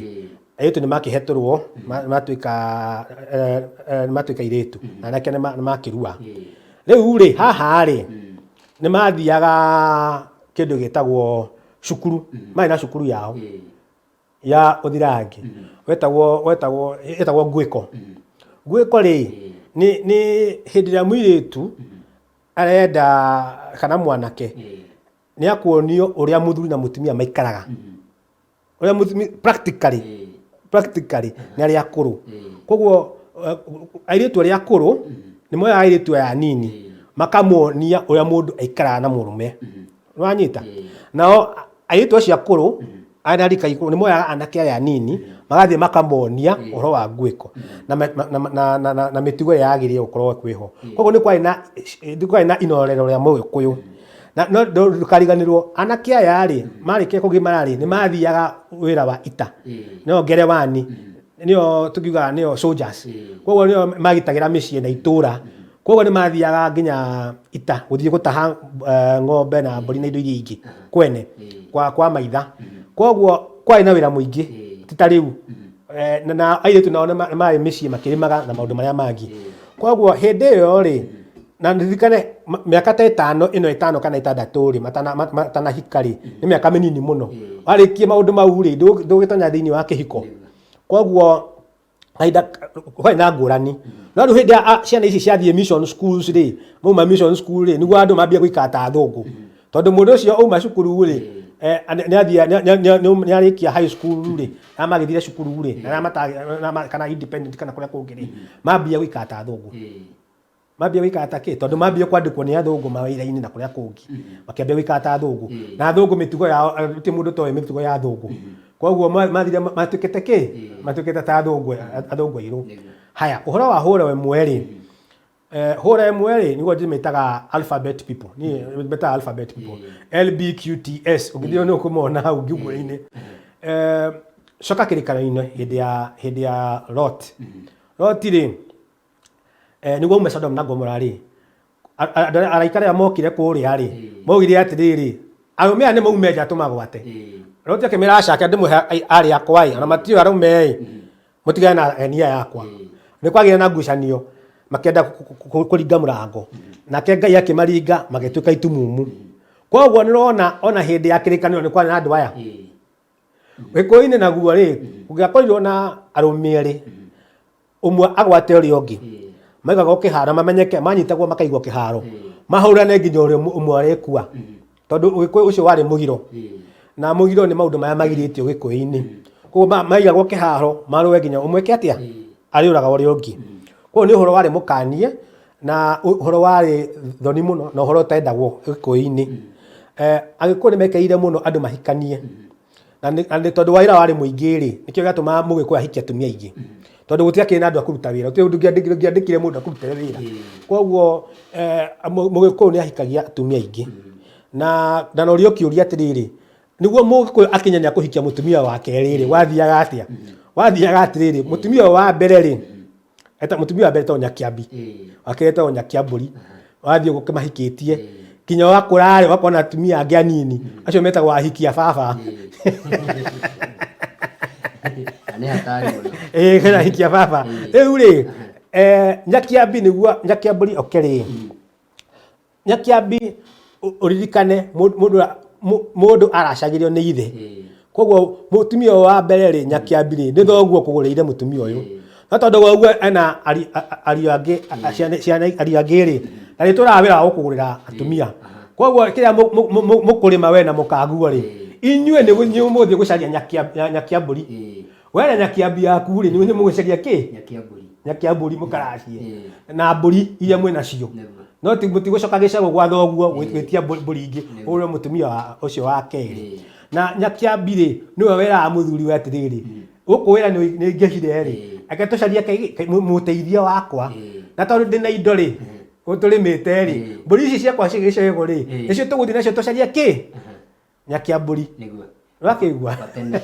airĩtu nĩ makĩhetũrwo, matuĩka airĩtu, na anake nĩ makĩrua. Rĩu rĩ, haha rĩ, nĩ mathiaga kĩndũ gĩtagwo cukuru, marĩ na cukuru yao ya ũthirangi wetagwo ĩtagwo ngwĩko. Ngwĩko rĩ, nĩ hĩndĩ ĩrĩa mũirĩtu arenda kana mwanake nĩ akuonio ũrĩa mũthuri na mũtumia maikaraga, ũrĩa mũthuri practically nĩ arĩa akũrũ. Koguo airĩtu arĩa akũrũ nĩ moyaga airĩtu aya anini makamonia ũrĩa mũndũ aikaraga na mũrũme. Nĩwanyita? Nao airĩtu acio akũrũ arĩa rika ikũrũ nĩ moyaga anake aya anini magathiĩ makamonia ũhoro wa ngwĩko na mĩtugo ĩrĩa yagĩrĩire gũkorwo kwĩho. Koguo nĩ kwarĩ na inorero rĩa mũgĩkũyũ. Na no ndũkariganĩrwo anake aya rĩ, marĩkia kũgimara rĩ, nĩ mathiaga wĩra wa ita, nĩo ngerewani, nĩo tũkiugaga nĩo soldiers. Koguo nĩo magitagĩra mĩciĩ na itũra. Koguo nĩ mathiaga nginya ita gũthiĩ gũtaha ng'ombe na mbũri na indo iria ingĩ kwene kwa maitha. Koguo kwarĩ na wĩra mũingĩ ti ta rĩu. Na airĩtu nao nĩ marĩ mĩciĩ makĩrĩmaga na maũndũ marĩa mangĩ. Koguo hĩndĩ ĩyo rĩ, na ndirikane mĩaka ta ĩtano ĩno, 5 kana 6 rĩ, matanahika rĩ, nĩ mĩaka mĩnini mũno. Warĩkia maũndũ mau rĩ, ndũgĩtonya thĩinĩ wa kĩhiko. Koguo kahinda kwarĩ na ngũrani. No rĩu hĩndĩ ĩrĩa ciana ici ciathiĩ mission schools rĩ, mauma mission school rĩ, nĩguo andũ mambia gũikara ta athũngũ. Tondũ mũndũ ũcio auma cukuru rĩ, nĩ athiĩ nĩ arĩkia high school rĩ, arĩa magĩthire cukuru rĩ, na arĩa kana independent kana kũrĩa kũngĩ rĩ, mambia gũikara ta athũngũ. Mambia gũikara ta kĩ? Tondũ mambia kwandĩkwo nĩ athũngũ mawĩra-inĩ na kũrĩa kũngĩ, makĩambia gũikara ta athũngũ. Na athũngũ mĩtugo yao, gũtirĩ mũndũ ũtoĩ mĩtugo ya athũngũ. Koguo mathire matuĩkĩte kĩ? Matuĩkĩte ta athũngũ, athũngũ airũ. Haya, ũhoro wa hũra ĩmwe rĩ, hũra ĩmwe rĩ, nĩguo ndĩmĩtaga alphabet people. Niĩ ndĩmĩtaga alphabet people. L B Q T S. Ũngĩthiĩ nĩ ũkũmona hau Google-inĩ. Coka kĩrĩkanĩro-inĩ hĩndĩ ya Lot. Lot rĩ, nĩguo ume Sodom na Gomora rĩ, andũ arĩa araika arĩa mokire kũrĩa rĩ, maugire atĩrĩrĩ, arũme aya nĩ maume nja tũmagwate. Loti akĩmera acake ndĩmũhe arĩ akwa ĩ, ona matiũĩ arũme ĩ, mũtigane na enia yakwa. Nĩ kwagĩire na ngucanio, makĩenda kũringa mũrango. Nake Ngai akĩmaringa magĩtuĩka itumumu. Koguo nĩ ũrona ona hĩndĩ ya kĩrĩkanĩro nĩ kwarĩ na andũ aya. Gĩkũyũ-inĩ naguo rĩ, kũngĩakorirwo na arũme erĩ, ũmwe agwate ũrĩa ũngĩ, maigagwo kĩharo mamenyeke, manyitagwo makaigwo kĩharo, mahũrane nginya ũrĩa ũmwe arĩkua. Tondũ ũgĩkũyũ ũcio warĩ mũgiro. Na mũgiro nĩ maũndũ marĩa magirĩtio gĩkũyũ-inĩ. Koguo maigagwo kĩharo marũe nginya ũmwe eke atĩa? Arĩũraga ũrĩa ũngĩ. Koguo nĩ ũhoro warĩ mũkanie na ũhoro warĩ thoni mũno na ũhoro ũtendagwo gĩkũyũ-inĩ. Agĩkũyũ nĩ mekĩrĩire mũno andũ mahikanie. Na nĩ tondũ wĩra warĩ mũingĩ rĩ, nĩkĩo gĩatũmaga mũgĩkũyũ ahikie atumia aingĩ. Tondũ gũtiakĩrĩ na andũ a kũruta wĩra, gũtirĩ ũndũ ũngĩandĩkire mũndũ akũrutĩre wĩra. Koguo Mũgĩkũyũ nĩ ahikagia atumia aingĩ. Na norio ũkĩũria atĩrĩrĩ, nĩguo Mũgĩkũyũ akinye nĩ akũhikia mũtumia wa kerĩ rĩ, gwathiaga atĩa? Gwathiaga atĩrĩrĩ, mũtumia ũyũ wa mbere rĩ, eta mũtumia wa mbere etagwo Nyakĩambi, wa kerĩ etagwo Nyakĩambũri, wathiĩ ũguo ũkĩmahikĩtie, kinya wakũra rĩ, ũgakora na atumia angĩ anini, acio metagwo ahiki a baba. Na nĩ hatari mũno. Ĩĩ, kwĩna ahiki a baba. Rĩu rĩ, Nyakĩambi nĩguo Nyakĩambũri oke rĩ, Nyakĩambi ũririkane mũndũ aracagĩrio nĩ ithe. Koguo mũtumia ũyũ wa mbere rĩ, Nyakĩambi rĩ, nĩ thoguo ũkũgũrĩire mũtumia ũyũ. No tondũ thoguo ena ariũ angĩ, ciana ariũ angĩ rĩ, na nĩ tũraga wĩra wa gũkũgũrĩra atumia. Koguo kĩrĩa mũkũrĩma we na mũkaguo rĩ, inyuĩ nĩ mũgũthiĩ gũcaria Nyakĩambũri. We na Nyakĩambi yaku rĩ, nĩ mũgũcaria kĩ? Nyakĩambũri. Nyakĩambũri mũkaracie. Na mbũri iria mwĩ nacio. No ti mũtigũcoka gĩcagũ gwa thoguo gwĩtia mbũri ingĩ, ũgũre mũtumia ũcio wa kerĩ. Na Nyakĩambi rĩ, nĩwe weraga mũthuri we atĩrĩrĩ, gũkũ wĩra nĩ ũingĩhire rĩ, reke tũcarie mũteithia wakwa. Na tondũ ndĩna indo rĩ, tũrĩmĩte rĩ, mbũri ici ciakwa ciĩ gĩcegũ rĩ, nĩcio tũgũthiĩ nacio tũcarie kĩ? Nyakĩambũri. Nĩguo. Nĩwakĩigua? Kaba tene.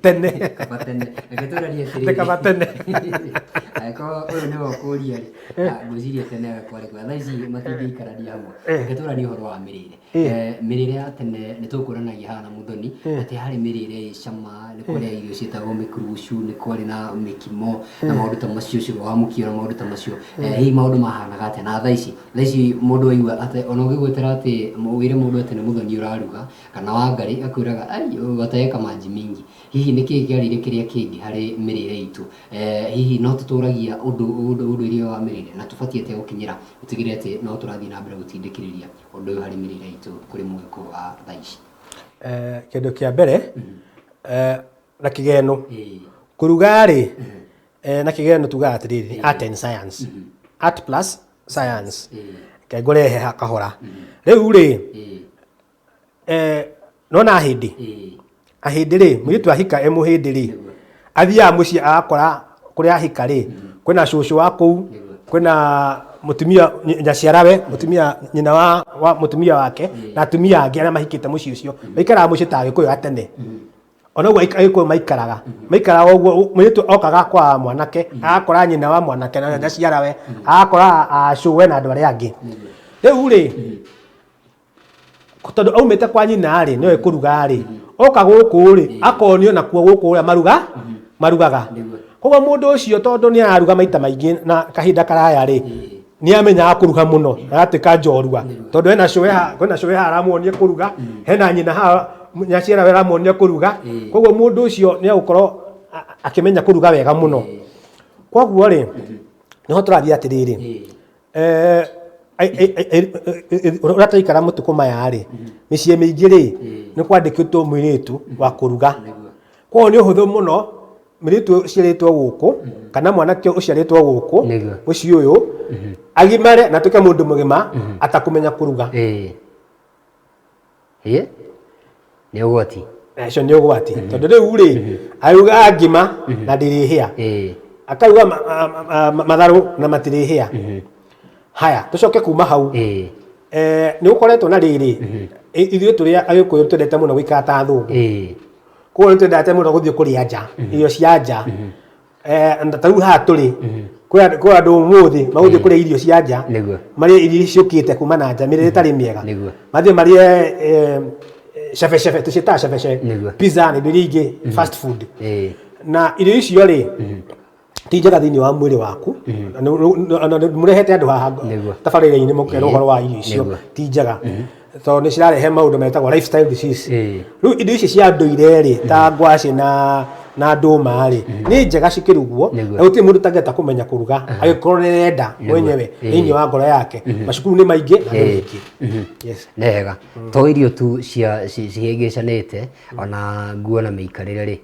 Tene. Kaba tene. Reke tũranie atĩrĩrĩ. Nĩ kaba tene. Angĩkorwo ũyũ nĩwe ũkũria rĩ, ngwĩciria tene kwarĩ kwega. Thaa ici matingĩikarania hamwe. Reke tũranie ũhoro wa mĩrĩre. Mĩrĩre ya tene nĩ tũkũranagia haha na Mũthoni atĩ harĩ mĩrĩre ĩ cama, nĩ kwarĩ irio ciĩtagwo mĩkurugucu, nĩ kwarĩ na mĩkimo na maũndũ ta macio, ũcũrũ wa mũkio na maũndũ ta macio. Hihi maũndũ mahanaga atĩa? Na thaa ici, thaa ici mũndũ aigua atĩ ona ũngĩgwetera atĩ wĩre mũndũ atĩ nĩ Mũthoni ũraruga kana Wangarĩ akwĩraga ai wataweka maji mingi. Hihi nĩkĩĩ kĩarĩire kĩrĩa kĩngĩ harĩ mĩrĩre itũ? Hihi no tũtũragia ũndũ ũndũire wa mĩrĩre na tũbatiĩ atĩa gũkinyĩra gũtigĩrĩra atĩ no tũrathiĩ na mbere gũtindĩkĩrĩria ũndũ ũyũ harĩ mĩrĩre itũ kũrĩ mũgĩkũyũ wa thaa ici? Kĩndũ kĩa mbere na kĩgeno, kũruga rĩ, na kĩgeno tugaga atĩrĩrĩ, nĩ art and science. Art plus science. Reke ngũrehe kahora. Rĩu rĩ, nĩwona ahĩndĩ? Ahĩndĩ rĩ, mũirĩtu ahika e mũhĩndĩ rĩ, athiaga mũciĩ agakora kũrĩa ahika rĩ, kwĩna cũcũ wa kũu, kwĩna mũtumia nyaciarawe, mũtumia nyina wa mũtumia wake, na atumia angĩ arĩa mahikĩte mũciĩ ũcio. Maikaraga mũciĩ ta Agĩkũyũ a tene. Ona ũguo Agĩkũyũ maikaraga. Maikaraga ũguo, mũirĩtu okaga kwa mwanake, agakora nyina wa mwanake na nyaciarawe, agakora acũwe na andũ arĩa angĩ. Rĩu rĩ, tondũ aumĩte kwa nyina rĩ, nĩoĩ kũruga rĩ, oka gũkũ rĩ, akonio nakuo gũkũ ũrĩa marugaga. Koguo mũndũ ũcio tondũ nĩ araruga maita maingĩ na kahinda karaya rĩ, nĩ amenyaga kũruga mũno, agatuĩka njorua. Tondũ hena cũwe haha, kwĩna cũwe haha aramuonia kũruga, hena nyina haha nyaciarawe aramuonia kũruga. Koguo mũndũ ũcio nĩ egũkorwo akĩmenya kũruga wega mũno. Koguo rĩ, nĩho tũrathiĩ atĩrĩrĩ, ũrĩa tũraikara matukũ maya rĩ, mĩciĩ mĩingĩ rĩ, nĩ kwandĩkĩtwo mũirĩtu wa kũruga. Koguo nĩ ũhũthũ mũno mũirĩtu ũciarĩtwo gũkũ kana mwanake ũciarĩtwo gũkũ mũciĩ ũyũ agimare na atuĩke mũndũ mũgima atakũmenya kũruga. Nĩ ũgwati. Ũcio nĩ ũgwati. Tondũ rĩu rĩ, arugaga ngima na ndĩrĩhĩa. Akaruga matharũ na matirĩhĩa. Haya, tũcoke kuma hau. Nĩ gũkoretwo na rĩrĩ, ithuĩ tũrĩ Agĩkũyũ twendete mũno gũikara ta athũngũ. Koguo nĩ twendete mũno gũthiĩ kũrĩa nja, irio cia nja. Na ta rĩu haha tũrĩ, kwĩ andũ ũmũthĩ magũthiĩ kũrĩa irio cia nja, marĩe irio ici ciũkĩte kuma na nja, mĩrĩre ĩtarĩ mĩega. Mathiĩ marĩe cebecebe, tũciĩtaga cebecebe, pizza na indo iria ingĩ, fast food. Na irio icio rĩ, ti njega thĩinĩ wa mwĩrĩ waku. Na mũrehete andũ haha tabarĩra-inĩ mũkerwo ũhoro wa irio icio ti njega. Tondũ nĩ cirarehe maũndũ metagwo lifestyle disease. Rĩu indo ici cia ndũire rĩ, ta ngwacĩ na ndũma rĩ, nĩ njega cikĩrugwo, na gũtirĩ mũndũ ũtangĩhota kũmenya kũruga angĩkorwo nĩ arenda mwenyewe thĩinĩ wa ngoro yake. Macukuru nĩ maingĩ na andũ nĩ aingĩ. Yes. Nĩ wega. To irio tu cia cihĩngĩcanĩte, ona nguo na mĩikarĩre rĩ,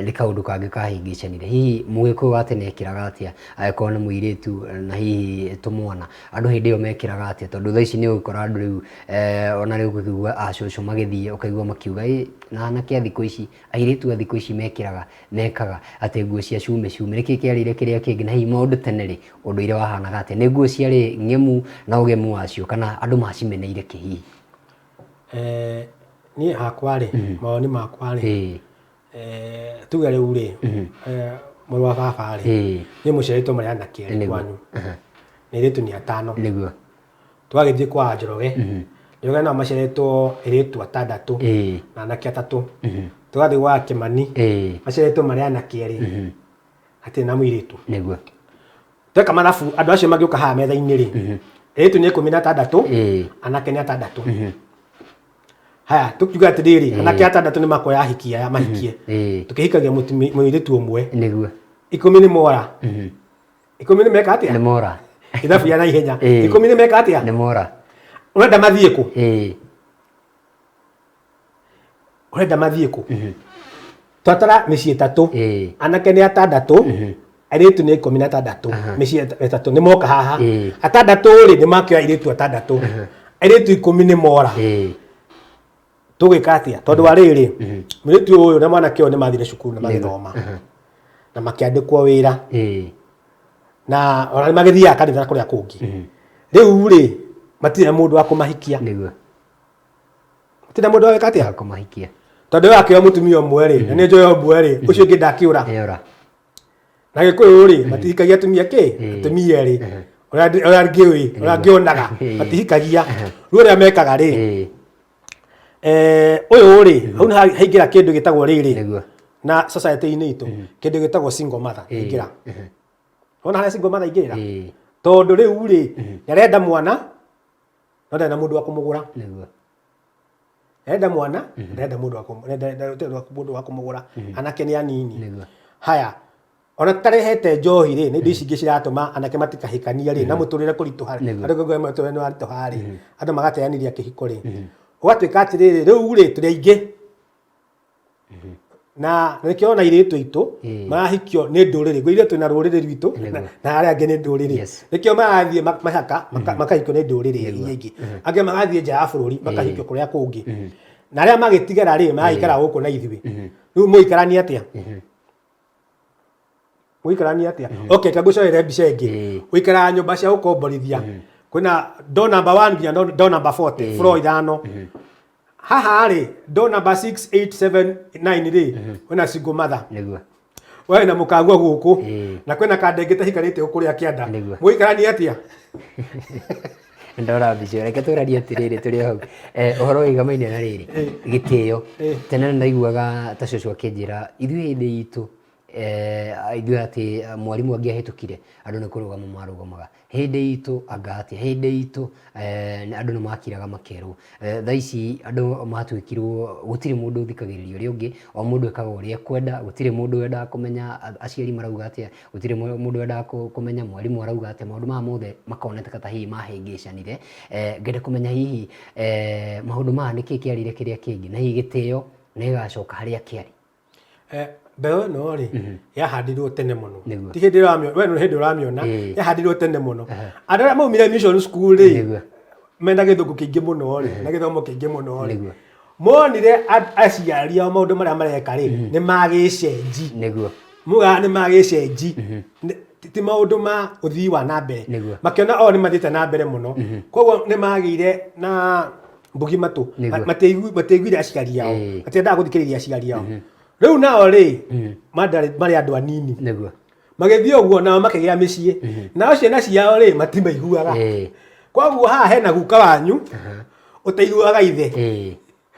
nĩ kaũndũ kangĩ kahĩngĩcanire. Hihi mũgĩkũyũ wa tene ekĩraga atĩa angĩkorwo nĩ mũirĩtu na hihi tũmwana? Andũ hĩndĩ ĩyo mekĩraga atĩa? Tondũ thaa ici nĩ ũgũkora andũ rĩu ona rĩu ũkĩigua acũcũ magĩthiĩ ũkaigua makiuga ĩ na anake a thikũ ici, airĩtu a thikũ ici mekĩraga. mekĩraga mekaga atĩ nguo cia cume cume nĩkĩ kĩarĩire kĩrĩa kĩngĩ na hihi maũndũ tene rĩ ũndũire wahanaga atĩa nĩ nguo ciarĩ ng'emu na ũgemu wacio kana andũ macimeneire kĩ hihi? Niĩ hakwa rĩ, mawoni makwa rĩ, tuge rĩu rĩ, mũrũ wa baba rĩ, niĩ mũciarĩtwo marĩ anake erĩ kwanyu, na airĩtu nĩ atano. Twagĩthiĩ kwa Njoroge, Njoroge nao maciarĩtwo airĩtu atandatũ na anake atatũ. Tũgathiĩ gwa Kĩmani, maciarĩtwo marĩ anake erĩ, hatirĩ na mũirĩtu. Tweka mathabu andũ acio mangĩũka haha metha-inĩ rĩ, airĩtu nĩ 16, anake nĩ atandatũ. Haya, tũkiuga atĩrĩrĩ, anake atandatũ nĩ makoya ahiki aya mahikie. Tũkĩhikagia mũirĩtu ũmwe. 10 nĩ mora. 10 nĩ meka atĩa? Nĩ mora. Ithabu ya naihenya. 10 nĩ meka atĩa? Nĩ mora. Ũrenda mathiĩ kũ? Ũrenda mathiĩ kũ? Twatara mĩciĩ 3. Anake nĩ atandatũ. Airĩtu nĩ 16. Mĩciĩ 3 nĩ moka haha. Atandatũ rĩ nĩ makĩoya airĩtu atandatũ. Airĩtu 10 nĩ mora. Tũgwĩka atĩa? Tondũ wa rĩrĩ, mũirĩtu ũyũ na mwanake ũyũ nĩ mathire cukuru na magĩthoma. Na makĩandĩkwo wĩra. Na ona nĩ magĩthiaga kanitha kũrĩa kũngĩ. Rĩu rĩ, matirĩ na mũndũ wa kũmahikia. Matirĩ na mũndũ wa gwĩka atĩa? Wa kũmahikia. Tondũ ũyũ akĩoya mũtumia ũmwe rĩ, na nĩ njoya ũmwe rĩ, ũcio ũngĩ ndakĩũra. Nĩora. Na Gĩkũyũ rĩ, matihikagia atumia kĩ? Atumia erĩ. Ũrĩa ngĩũĩ, ũrĩa ngĩonaga, matihikagia. Rĩu ũrĩa mekaga rĩ, ũyũ rĩ, hau nĩ haingĩra kĩndũ gĩtagwo rĩrĩ, na society-inĩ itũ, kĩndũ gĩtagwo single mother, ingĩra. Wona harĩa single mother ingĩrĩra? Tondũ rĩu rĩ, nĩarenda mwana, no ndarĩ na mũndũ wa kũmũgũra. Nĩarenda mwana, ndarenda mũndũ wa mũndũ wa kũmũgũra. Anake nĩ anini. Haya, ona tarehete njohi rĩ, nĩ indo ici ingĩ ciratũma anake matikahikanie rĩ, na mũtũrĩre kũritũha rĩ, andũ kũigua mũtũrĩre nĩ waritũha rĩ, andũ magateanĩria kĩhiko rĩ. Ũgatuĩka atĩrĩrĩ, rĩu rĩ, tũrĩ aingĩ. Na nĩkĩo ona airĩtu aitũ marahikio nĩ ndũrĩrĩ, ngwĩrire twĩna rũrĩrĩ rwitũ na arĩa angĩ nĩ ndũrĩrĩ. Nĩkĩo marathiĩ mahaka makahikio nĩ ndũrĩrĩ iria ingĩ. Angĩ magathiĩ nja ya bũrũri makahikio kũrĩa kũngĩ. Na arĩa magĩtigara rĩ, maragĩikara gũkũ na ithuĩ. Rĩu mũikaranie atĩa? Mũikaranie atĩa? Okay, ta ngũcorere mbica ĩngĩ. Ũikaraga nyũmba cia gũkomborithia. Kwĩna door number 1 nginya door number 40, floor 5. Haha rĩ, door number 6, 8, 7, 9 rĩ, kwĩna single mother. We na mũkagua gũkũ. Na kwĩna kandenge tahikarĩte kũrĩa kĩanda. Mũikaranie atĩa? Ndora mbica, reke tũranie atĩrĩrĩ tũrĩ hau. Ũhoro wĩgamaine na rĩrĩ, gĩtĩo. Tene ndaiguaga ta cũcũ akĩnjĩra, ithuĩ hĩndĩ itũ, ithuĩ atĩ mwarimũ angĩahĩtũkire, andũ nĩ kũrũgama marũgamaga. Hĩndĩ itũ anga atĩa, hĩndĩ itũ andũ nĩ makiraga makerwo. Thaa ici andũ matuĩkirwo gũtirĩ mũndũ ũthikagĩrĩria ũrĩa ũngĩ, o mũndũ ekaga ũrĩa ekwenda, gũtirĩ mũndũ wendaga kũmenya aciari marauga atĩa, gũtirĩ mũndũ wendaga kũmenya mwarimũ arauga atĩa, maũndũ maya mothe makoneka ta hihi mahĩngĩcanire. Ngenda kũmenya hihi maũndũ maya nĩkĩ kĩarire kĩrĩa kĩngĩ, na hihi gĩtĩo nĩ gĩgacoka harĩa kĩarĩ. Mbeũ ĩno rĩ, yahandirwo tene mũno. Ti hĩndĩ ũramĩona, we nĩ hĩndĩ ũramĩona, yahandirwo tene mũno. Andũ arĩa maumire mission school rĩ, mena gĩthũngũ kĩingĩ mũno rĩ, na gĩthomo kĩingĩ mũno rĩ, monire aciari ao maũndũ marĩa mareka rĩ, nĩ magĩcenji. Mugaga nĩ magĩcenji. Ti maũndũ ma ũthii wa na mbere. Makĩona o nĩ mathiĩte na mbere mũno. Koguo nĩ magĩire na mbugi matũ. Matiaiguire aciari ao. Matiendaga gũthikĩrĩria aciari ao. Rĩu nao rĩ, marĩ andũ anini. Magĩthiĩ ũguo nao makĩgĩa mĩciĩ. Nao ciana ciao rĩ, matimaiguaga. Koguo haha hena guka wanyu, ũtaiguaga ithe.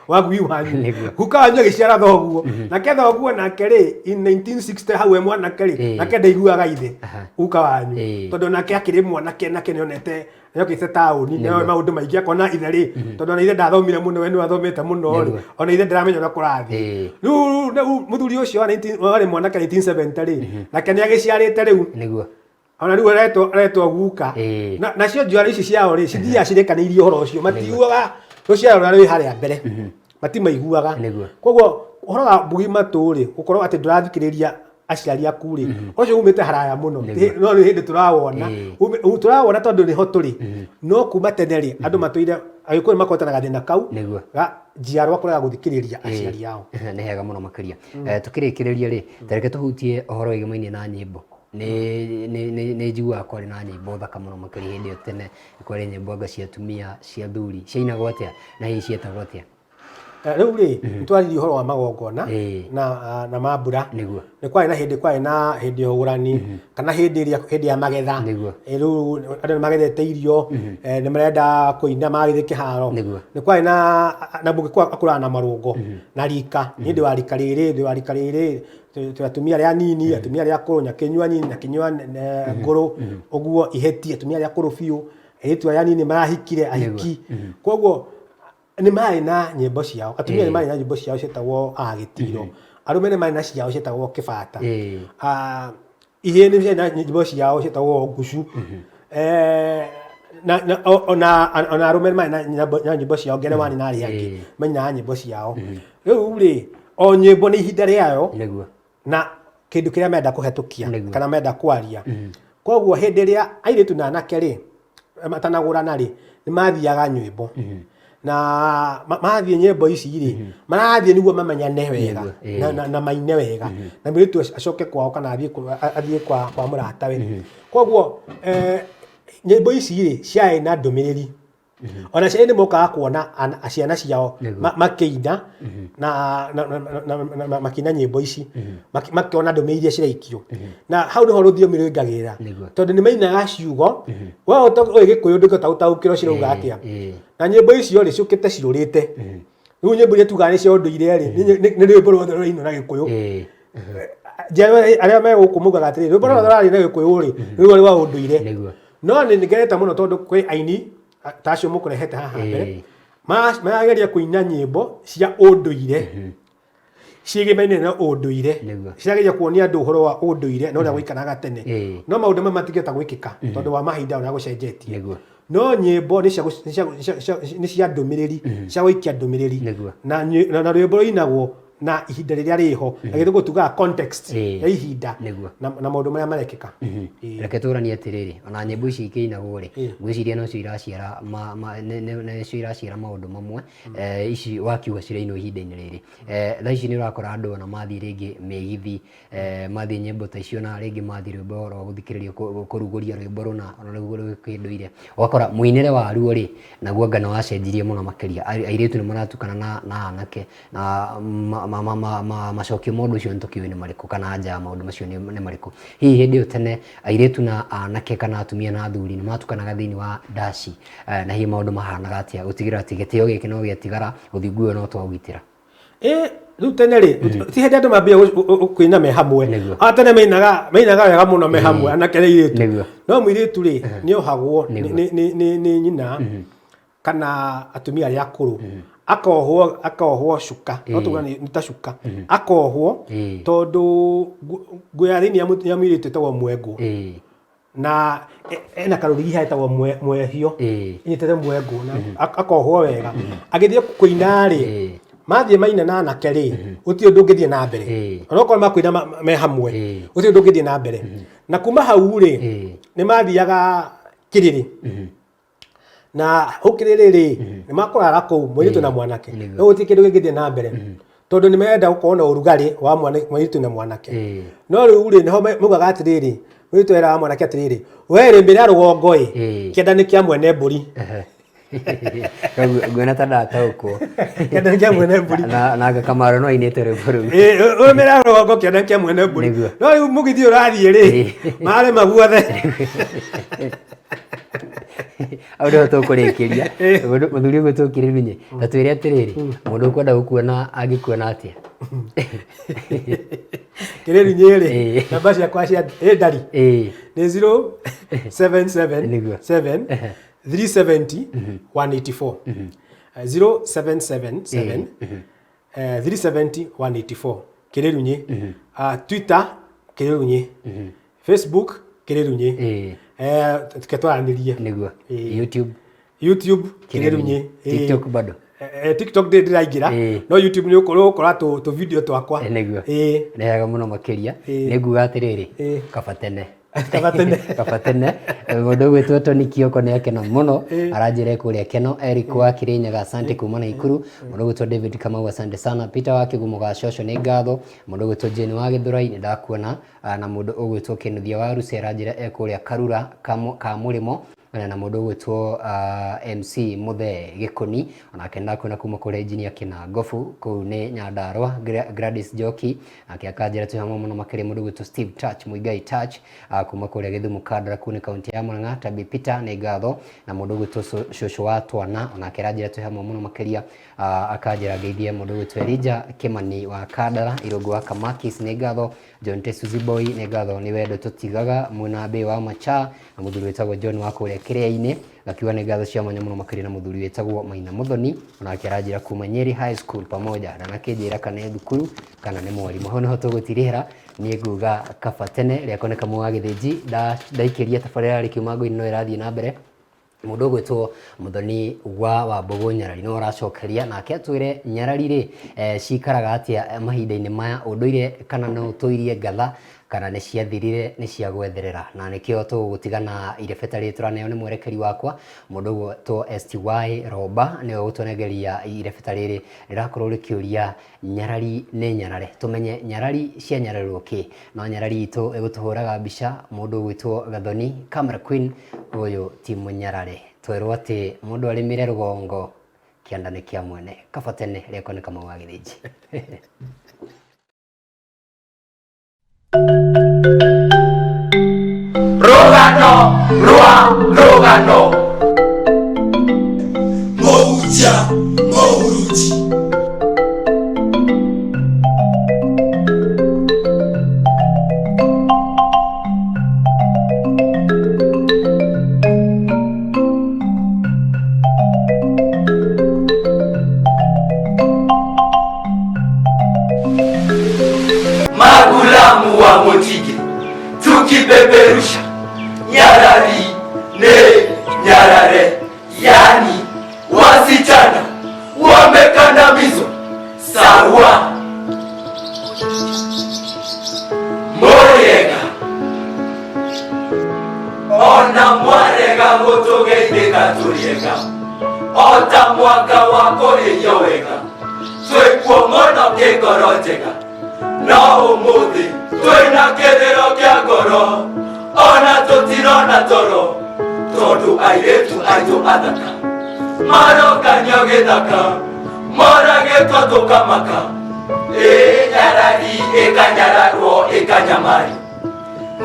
Wa gui wanyu. Guka wanyu agĩciara thoguo. Nake thoguo nake rĩ, in 1960 hau e mwanake rĩ, nake ndaiguaga ithe. Guka wanyu. Tondũ nake akĩrĩ mwanake, nake nĩonete, nĩokĩte taũni, nĩoĩ maũndũ maingĩ, akona ithe rĩ, tondũ ona ithe ndathomire mũno, we nĩwe athomete mũno rĩ, ona ithe ndaramenya ũrĩa kũrathiĩ. Rĩu mũthuri ũcio wa warĩ mwanake 1970 rĩ, nake nĩagĩciarĩte rĩu. Ona rĩu aretwo guka. Nacio njiaro ici ciao rĩ, cithiaga cirekanĩirie ũhoro ũcio, matiiguaga rũciaro rũrĩa rwĩ harĩa mbere. Matimaiguaga. Koguo ũhoro wa mbugi matũ rĩ, gũkorwo atĩ ndũrathikĩrĩria aciari aku rĩ, ũcio umĩte haraya mũno. No nĩ hĩndĩ tũrawona. Tũrawona tondũ nĩho tũrĩ. No kuma tene rĩ, andũ matũire Agĩkũyũ nĩ makoretwo na gathĩna kau ga njiarwa kũrega gũthikĩrĩria aciari ao. Nĩ hega mũno makĩria. Tũkĩrĩkĩrĩria rĩ, ta reke tũhutie ũhoro wĩgĩmainie na nyĩmbo. Nĩ njiguaga kwarĩ na nyĩmbo thaka mũno makĩria hĩndĩ ĩyo tene, kwarĩ nyĩmbo anga cia atumia, cia athuri, ciainagwo atĩa na hihi cietagwo atĩa? Rĩu rĩ, nĩ twaririe ũhoro wa magongona na mambura. Nĩ kwarĩ na hĩndĩ, kwarĩ na hĩndĩ ya ũgũrani kana hĩndĩ ĩrĩa hĩndĩ ya magetha. Rĩu andũ nĩ magethete irio, nĩ marenda kũina magagĩthiĩ kĩharo. Nĩ kwarĩ na mũgĩkũyũ akũraga na marũngo na rika. Niĩ ndĩ wa rika rĩrĩ, ndĩ wa rika rĩrĩ, twĩ atumia arĩa anini, atumia arĩa akũrũ, nyakĩnyua nini, nyakĩnyua ngũrũ, ũguo iheti, atumia arĩa akũrũ biũ, airĩtu arĩa anini marahikire, ahiki. Koguo nĩ marĩ na nyĩmbo ciao, atumia nĩ marĩ na nyĩmbo ciao cietagwo agĩtiro, arũme nĩ marĩ na ciao cietagwo kĩbata, ihĩĩ nĩ ciarĩ na nyĩmbo ciao cietagwo ngucu, ona arũme nĩ marĩ na nyĩmbo ciao, ngerewani na arĩa angĩ mainaga nyĩmbo ciao. Rĩu rĩ, o nyĩmbo nĩ ihinda rĩayo na kĩndũ kĩrĩa menda kũhetũkia kana menda kwaria. Koguo hĩndĩ ĩrĩa airĩtu na anake rĩ, matanagũrana rĩ, nĩ mathiaga nyĩmbo. Na mathiĩ nyĩmbo ici rĩ, marathiĩ nĩguo mamenyane wega na maine wega. Na mũirĩtu acoke kwao kana athiĩ kwa mũratawe. Koguo nyĩmbo ici rĩ, ciarĩ na ndũmĩrĩri. Ona aciari nĩ mokaga kuona ciana ciao makĩina na makĩina nyĩmbo ici, makĩona ndũmĩrĩri iria ciraikio. Na hau nĩho rũthiomi rũingagĩrĩra, tondũ nĩ mainaga ciugo, we ũĩ Gĩkũyũ ndũngĩhota gũtaũkĩrwo cirauga atĩa. Na nyĩmbo icio rĩ, ciũkĩte cirũrĩte. Rĩu nyĩmbo iria tugaga nĩ cia ũndũire rĩ, nĩ rwĩmbo ruothe rũrainwo na Gĩkũyũ. Njiarwa arĩa me gũkũ maugaga atĩrĩrĩ, rwĩmbo rũrĩa rũrarĩ na Gĩkũyũ rĩ, nĩ rũrĩa rwa ũndũire. No nĩ ngenete mũno tondũ kwĩ aini ta acio mũkũrehete haha mbere, marageria kũina nyĩmbo cia ũndũire, ciĩgĩmaine na ũndũire, cirageria kuonia andũ ũhoro wa ũndũire na ũrĩa gwaikaraga tene. No maũndũ maya matingĩhota gwĩkĩka tondũ wa mahinda ũrĩa gũcenjetie. No nyĩmbo nĩ cia ndũmĩrĩri, cia gũikia ndũmĩrĩri. Na rwĩmbo rũinagwo na ihinda rĩrĩa rĩho, na gĩthũngũ tugaga context ya ihinda na maũndũ marĩa marekĩka. Reke tũranie atĩrĩrĩ, ona nyĩmbo ici ikĩinagwo rĩ, ngwĩciria nocio iraciara nĩcio iraciara maũndũ mamwe. Ici wakiuga cirainwo ihinda-inĩ rĩrĩ. Thaa ici nĩ ũrakora andũ ona mathiĩ rĩngĩ mĩgithi, mathiĩ nyĩmbo ta icio na rĩngĩ mathiĩ rwĩmbo rwa gũthikĩrĩrio kũrugũria rwĩmbo rũna ona rũu rwĩ kĩndũire, ũgakora mũinĩre waruo rĩ, naguo anga nĩ wacenjirie mũno makĩria. Airĩtu nĩ maratukana na anake na macokio ma ũndũ ũcio nĩ tũkĩũĩ nĩ marĩkũ kana anja ya maũndũ macio nĩ marĩkũ. Hihi hĩndĩ ĩyo tene airĩtu na anake kana atumia na athuri nĩ matukanaga thĩinĩ wa ndaci na hihi maũndũ mahanaga atĩa gũtigĩrĩra atĩ gĩtĩo gĩkĩ no gĩatigara, ũthingu ũyũ no twaũgitĩra? Ĩ rĩu tene rĩ, ti hĩndĩ andũ mambia kũina me hamwe. A tene mainaga mainaga wega mũno me hamwe anake na airĩtu. No mũirĩtu rĩ, nĩ ohagwo nĩ nyina kana atumia arĩa akũrũ, akohwo cuka, no tuga nĩ ta cuka, akohwo tondũ nguo ya thĩinĩ ya mũirĩtu ĩtagwo mwengũ, na ena karũrigi haha ĩtagwo mwehio, ĩnyitĩte mwengũ na akohwo wega. Agĩthiĩ kũina rĩ, mathiĩ maina na anake rĩ, gũtirĩ ũndũ ũngĩthiĩ na mbere. Ona okorwo makũina me hamwe, gũtirĩ ũndũ ũngĩthiĩ na mbere. Na kuma hau rĩ, nĩ mathiaga kĩrĩrĩ. Na hau kĩrĩrĩ rĩ, nĩ makũrara kũu mũirĩtu na mwanake. No gũtirĩ kĩndũ kĩngĩthiĩ na mbere, tondũ nĩ marenda gũkorwo na ũrugarĩ wa mũirĩtu na mwanake. No rĩu rĩ, nĩho maugaga atĩrĩrĩ, mũirĩtu eraga mwanake atĩrĩrĩ, we rĩ mbere ya rũgongo ĩ, kĩanda nĩ kĩa mwene mbũri. Nguona ta ndataũkwo. Kĩanda nĩ kĩa mwene mbũri. Na anga Kamaru no ainĩte rwĩmbo rũu. Ũyũ mbere ya rũgongo kĩanda nĩ kĩa mwene mbũri. No rĩu mũgithi ũrathiĩ rĩ, marema guothe. Hau nĩho tũkũrĩkĩria. Mũthuri ũguo tũkĩrĩrunye, ta twĩre atĩrĩrĩ, mũndũ ũkwenda gũkuona angĩkuona atĩa? Kĩrĩrunyĩ rĩ, namba ciakwa cia ndari nĩ 077 7 370 184, 0777 370 184, Kĩrĩrunyĩ. Twitter Kĩrĩrunyĩ, Facebook Kĩrĩrunyĩ. Reke twaranĩrie. YouTube. YouTube Kĩrĩrunyĩ. TikTok bado? TikTok ndĩ ndĩraingĩra, no YouTube nĩ ũkũrora tũ video twakwa. Nĩ wega mũno makĩria. Nĩ nguga atĩrĩrĩ, kaba tene. Kaba tene. Kaba tene. Mũndũ ũgwĩtwo Tony Kioko nĩ akena mũno, aranjĩra kũrĩa Keno. Eric wa Kirinyaga, asante kuma Naikuru. Mũndũ ũgwĩtwo David Kamau, asante sana. Peter wa Kĩgumo ga Coco, nĩ ngatho. Mũndũ ũgwĩtwo Jane wa Gĩthũrai, nĩ ndakuona. Na mũndũ ũgwĩtwo Kĩnuthia wa Rusi aranjĩra e kũrĩa Karura ka Mũrĩmo. Na mũndũ ũgwĩtwo MC Mũthee Gĩkũni, onake ndakuona kuma kũrĩa Engineer Kĩnangobu kũu nĩ Nyandarũa. Gladys Njoki nake akanjĩra twĩ hamwe mũno makĩria. Mũndũ ũgwĩtwo Steve Touch Muigai Touch kuma kũrĩa Gĩthumo Kandara kũu nĩ kaunti ya Murang'a. Tabi Peter nĩ ngatho. Na mũndũ ũgwĩtwo Cũcũ wa Twana onake aranjĩra twĩ hamwe mũno makĩria. Akanjĩra ngeithie mũndũ ũgwĩtwo Elijah Kĩmani wa Kandara. Irũngũ wa Kamakis nĩ ngatho. John T. Suzy Boy nĩ ngatho nĩ wendo tũtigaga. Mwena Mbĩ wa Macha na mũthuri wĩtagwo John wa kũrĩa Kĩrĩa-inĩ gakiuga nĩ ngatho cia mwanya mũno makĩria. Na mũthuri wĩtagwo Maina Mũthoni onake aranjĩra kuma Nyeri High School pamoja, ndanakĩnjĩra kana nĩ thukuru kana nĩ mwarimũ. Hau nĩho tũgũtirĩra. Niĩ nguga kaba tene rĩakwa nĩ Kamau wa Gĩthĩnji. Ndaikĩria tabarĩra rĩkiuma ngũinĩ no ĩrathiĩ na mbere. Mũndũ ũgwĩtwo Mũthoni wa Wambũgũ Nyarari nĩwe ũracokeria, nake atwĩre nyarari rĩ cikaraga atĩa mahinda-inĩ maya, ũndũire kana no ũtũirie ngatha kana nĩ ciathirire nĩ cia gwetherera. Na nĩkĩo tũgũgũtiga na irebeta rĩrĩ tũraneo nĩ mwerekeri wakwa mũndũ ũgwĩtwo STY Romba, nĩwe ũgũtũnengeria irebeta rĩrĩ rĩrakorwo rĩkĩũria nyarari nĩ nyarare, tũmenye nyarari cianyararĩrwo kĩ. No nyarari itũ ĩgũtũhũraga mbica mũndũ ũgwĩtwo Gathoni Camera Queen, ũyũ ti mũnyarare. Twerwo atĩ mũndũ arĩmĩre rũgongo kĩanda nĩ kĩa mwene. Kaba tene rĩakwa nĩ Kamau wa Gĩthĩnji. Rũgano rwa rũgano. Mũhunjia mũhurunji. Magulamu wa Motige tukipeperusha nyarari ne nyarare, yani wasichana wamekandamizwa sawa. Moriega ona mwarega gũtũgeithĩka tũriega ota mwaka wa kũrĩithio wega twĩkuo mũno kĩngoro njega no ũmũthĩ twĩna kĩrĩro kĩa ngoro ona tũtirona toro tondũ airĩtu aitũ athaka marokanio gĩthaka moragĩtwo tũkamaka ĩ nyarari ĩkanyararwo ĩkanyamari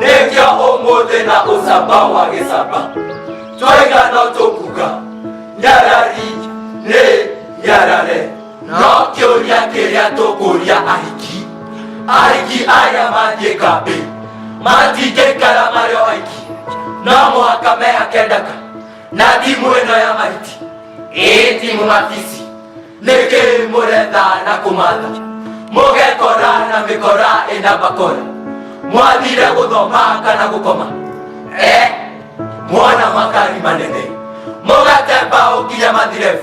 nĩkĩo ũmũthĩ na ũcamba wa gĩcamba twaiga no tũkuga nyarari nĩ nyarare. No kĩũria kĩrĩa tũkũria ahiki ahiki arĩa mathiĩ kambĩ matingĩikara marĩ o aiki no mũhaka mehake ndaka na timu ĩno ya mahiti ĩ timu mabisi nĩkĩ mũretha na kũmatha mũgekora na mĩkora ĩna bakora mwathire gũthoma kana gũkoma mwana makari manene mũgate mbaũ nginya mathirebu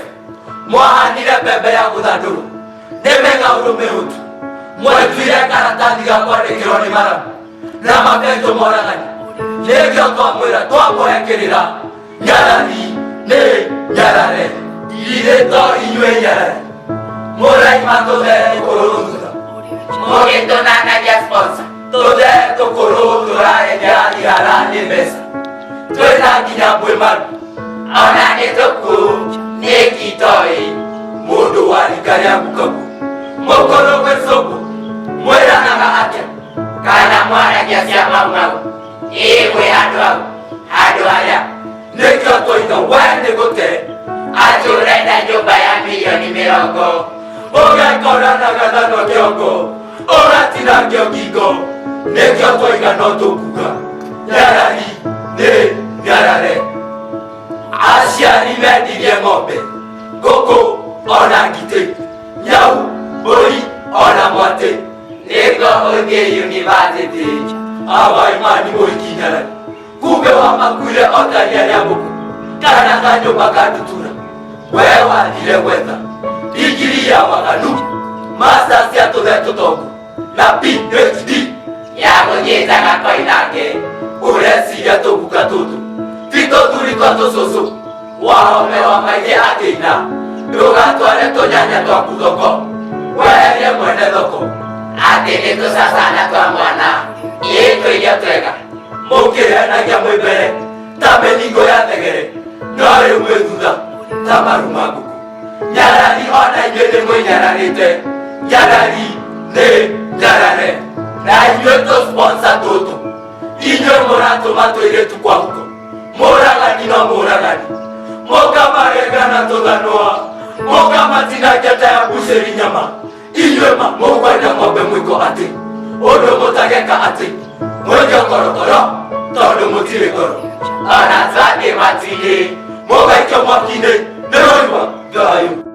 mwahanire mbembe ya gũthandũrwo nĩ mĩng'aurũ mĩhũtu mwetuire karatathi ga kwandĩkĩrwo nĩ maramu na mabenjũ moragani nĩkĩo twamwĩra twamũhe kĩrĩra nyarari nĩ nyarare ithe to inyuĩ nyarare mũraima tũthee tũkũrũ thutha mũgĩtũnanagia sponsor tũthee tũkũrũ tũraendia ihara nĩ mbeca twĩna nginya mbwe maru ona nĩ tũkuũ nĩ kitoi mũndũ wa rika rĩa gukagu mũkũrũ gwĩcũgũ mwĩranaga atĩa kana mwaragia cia mau mau ĩ gwĩ handũ hau handũ harĩa nĩkĩo twoiga we nĩ gũte atĩ ũrenda nyũmba ya mirioni mĩrongo ũgekora na gathanwa kĩongo ũgatinangio ngingo nĩkĩo twoiga no tũkuga nyarari nĩ nyarare. Aciari mendirie ng'ombe ngũkũ ona ngitĩ nyau mbũri ona mwatĩ nĩguo ũthiĩ university awaimani mũhiki nyarari kumbe wamakuire ota ria rĩa mbũkũ kana kanyũmba ka ndutura we wathire gwetha digiri ya waganu masters ya tũthee tũtongu na PhD ya kũnyitaga koinange. Ũreciria tũguka tũtũ ti tũthuri twa tũcũcũ? Wahome wa maithe akĩina, ndũgatware tũnyanya twaku thoko, weherie mwene thoko atĩ nĩ tũcacana twa mwana. Ĩ tũirio twega mũkĩhenagia mwĩ mbere ta mĩthingo ya thegere, no rĩu mwĩ thutha ta maru ma ngũkũ. Nyarari ona inyuĩ nĩ mwĩnyararĩte. Nyarari nĩ nyarare na inyuĩ tũ sponsor tũtũ, inyuĩ mũratũma tũirĩtu kwa huko. Mũragani no mũragani, mũkamarenga na tũthanwa, mũkamatinangia ta ya bucĩri nyama. Inyuĩ ma mũkwenda ng'ombe mwĩko atĩ ũndũ mũtageka atĩ mwĩke korokoro, tondũ mũtirĩ ngoro ona twathiĩ matirĩ mũgaikio mwaki-inĩ.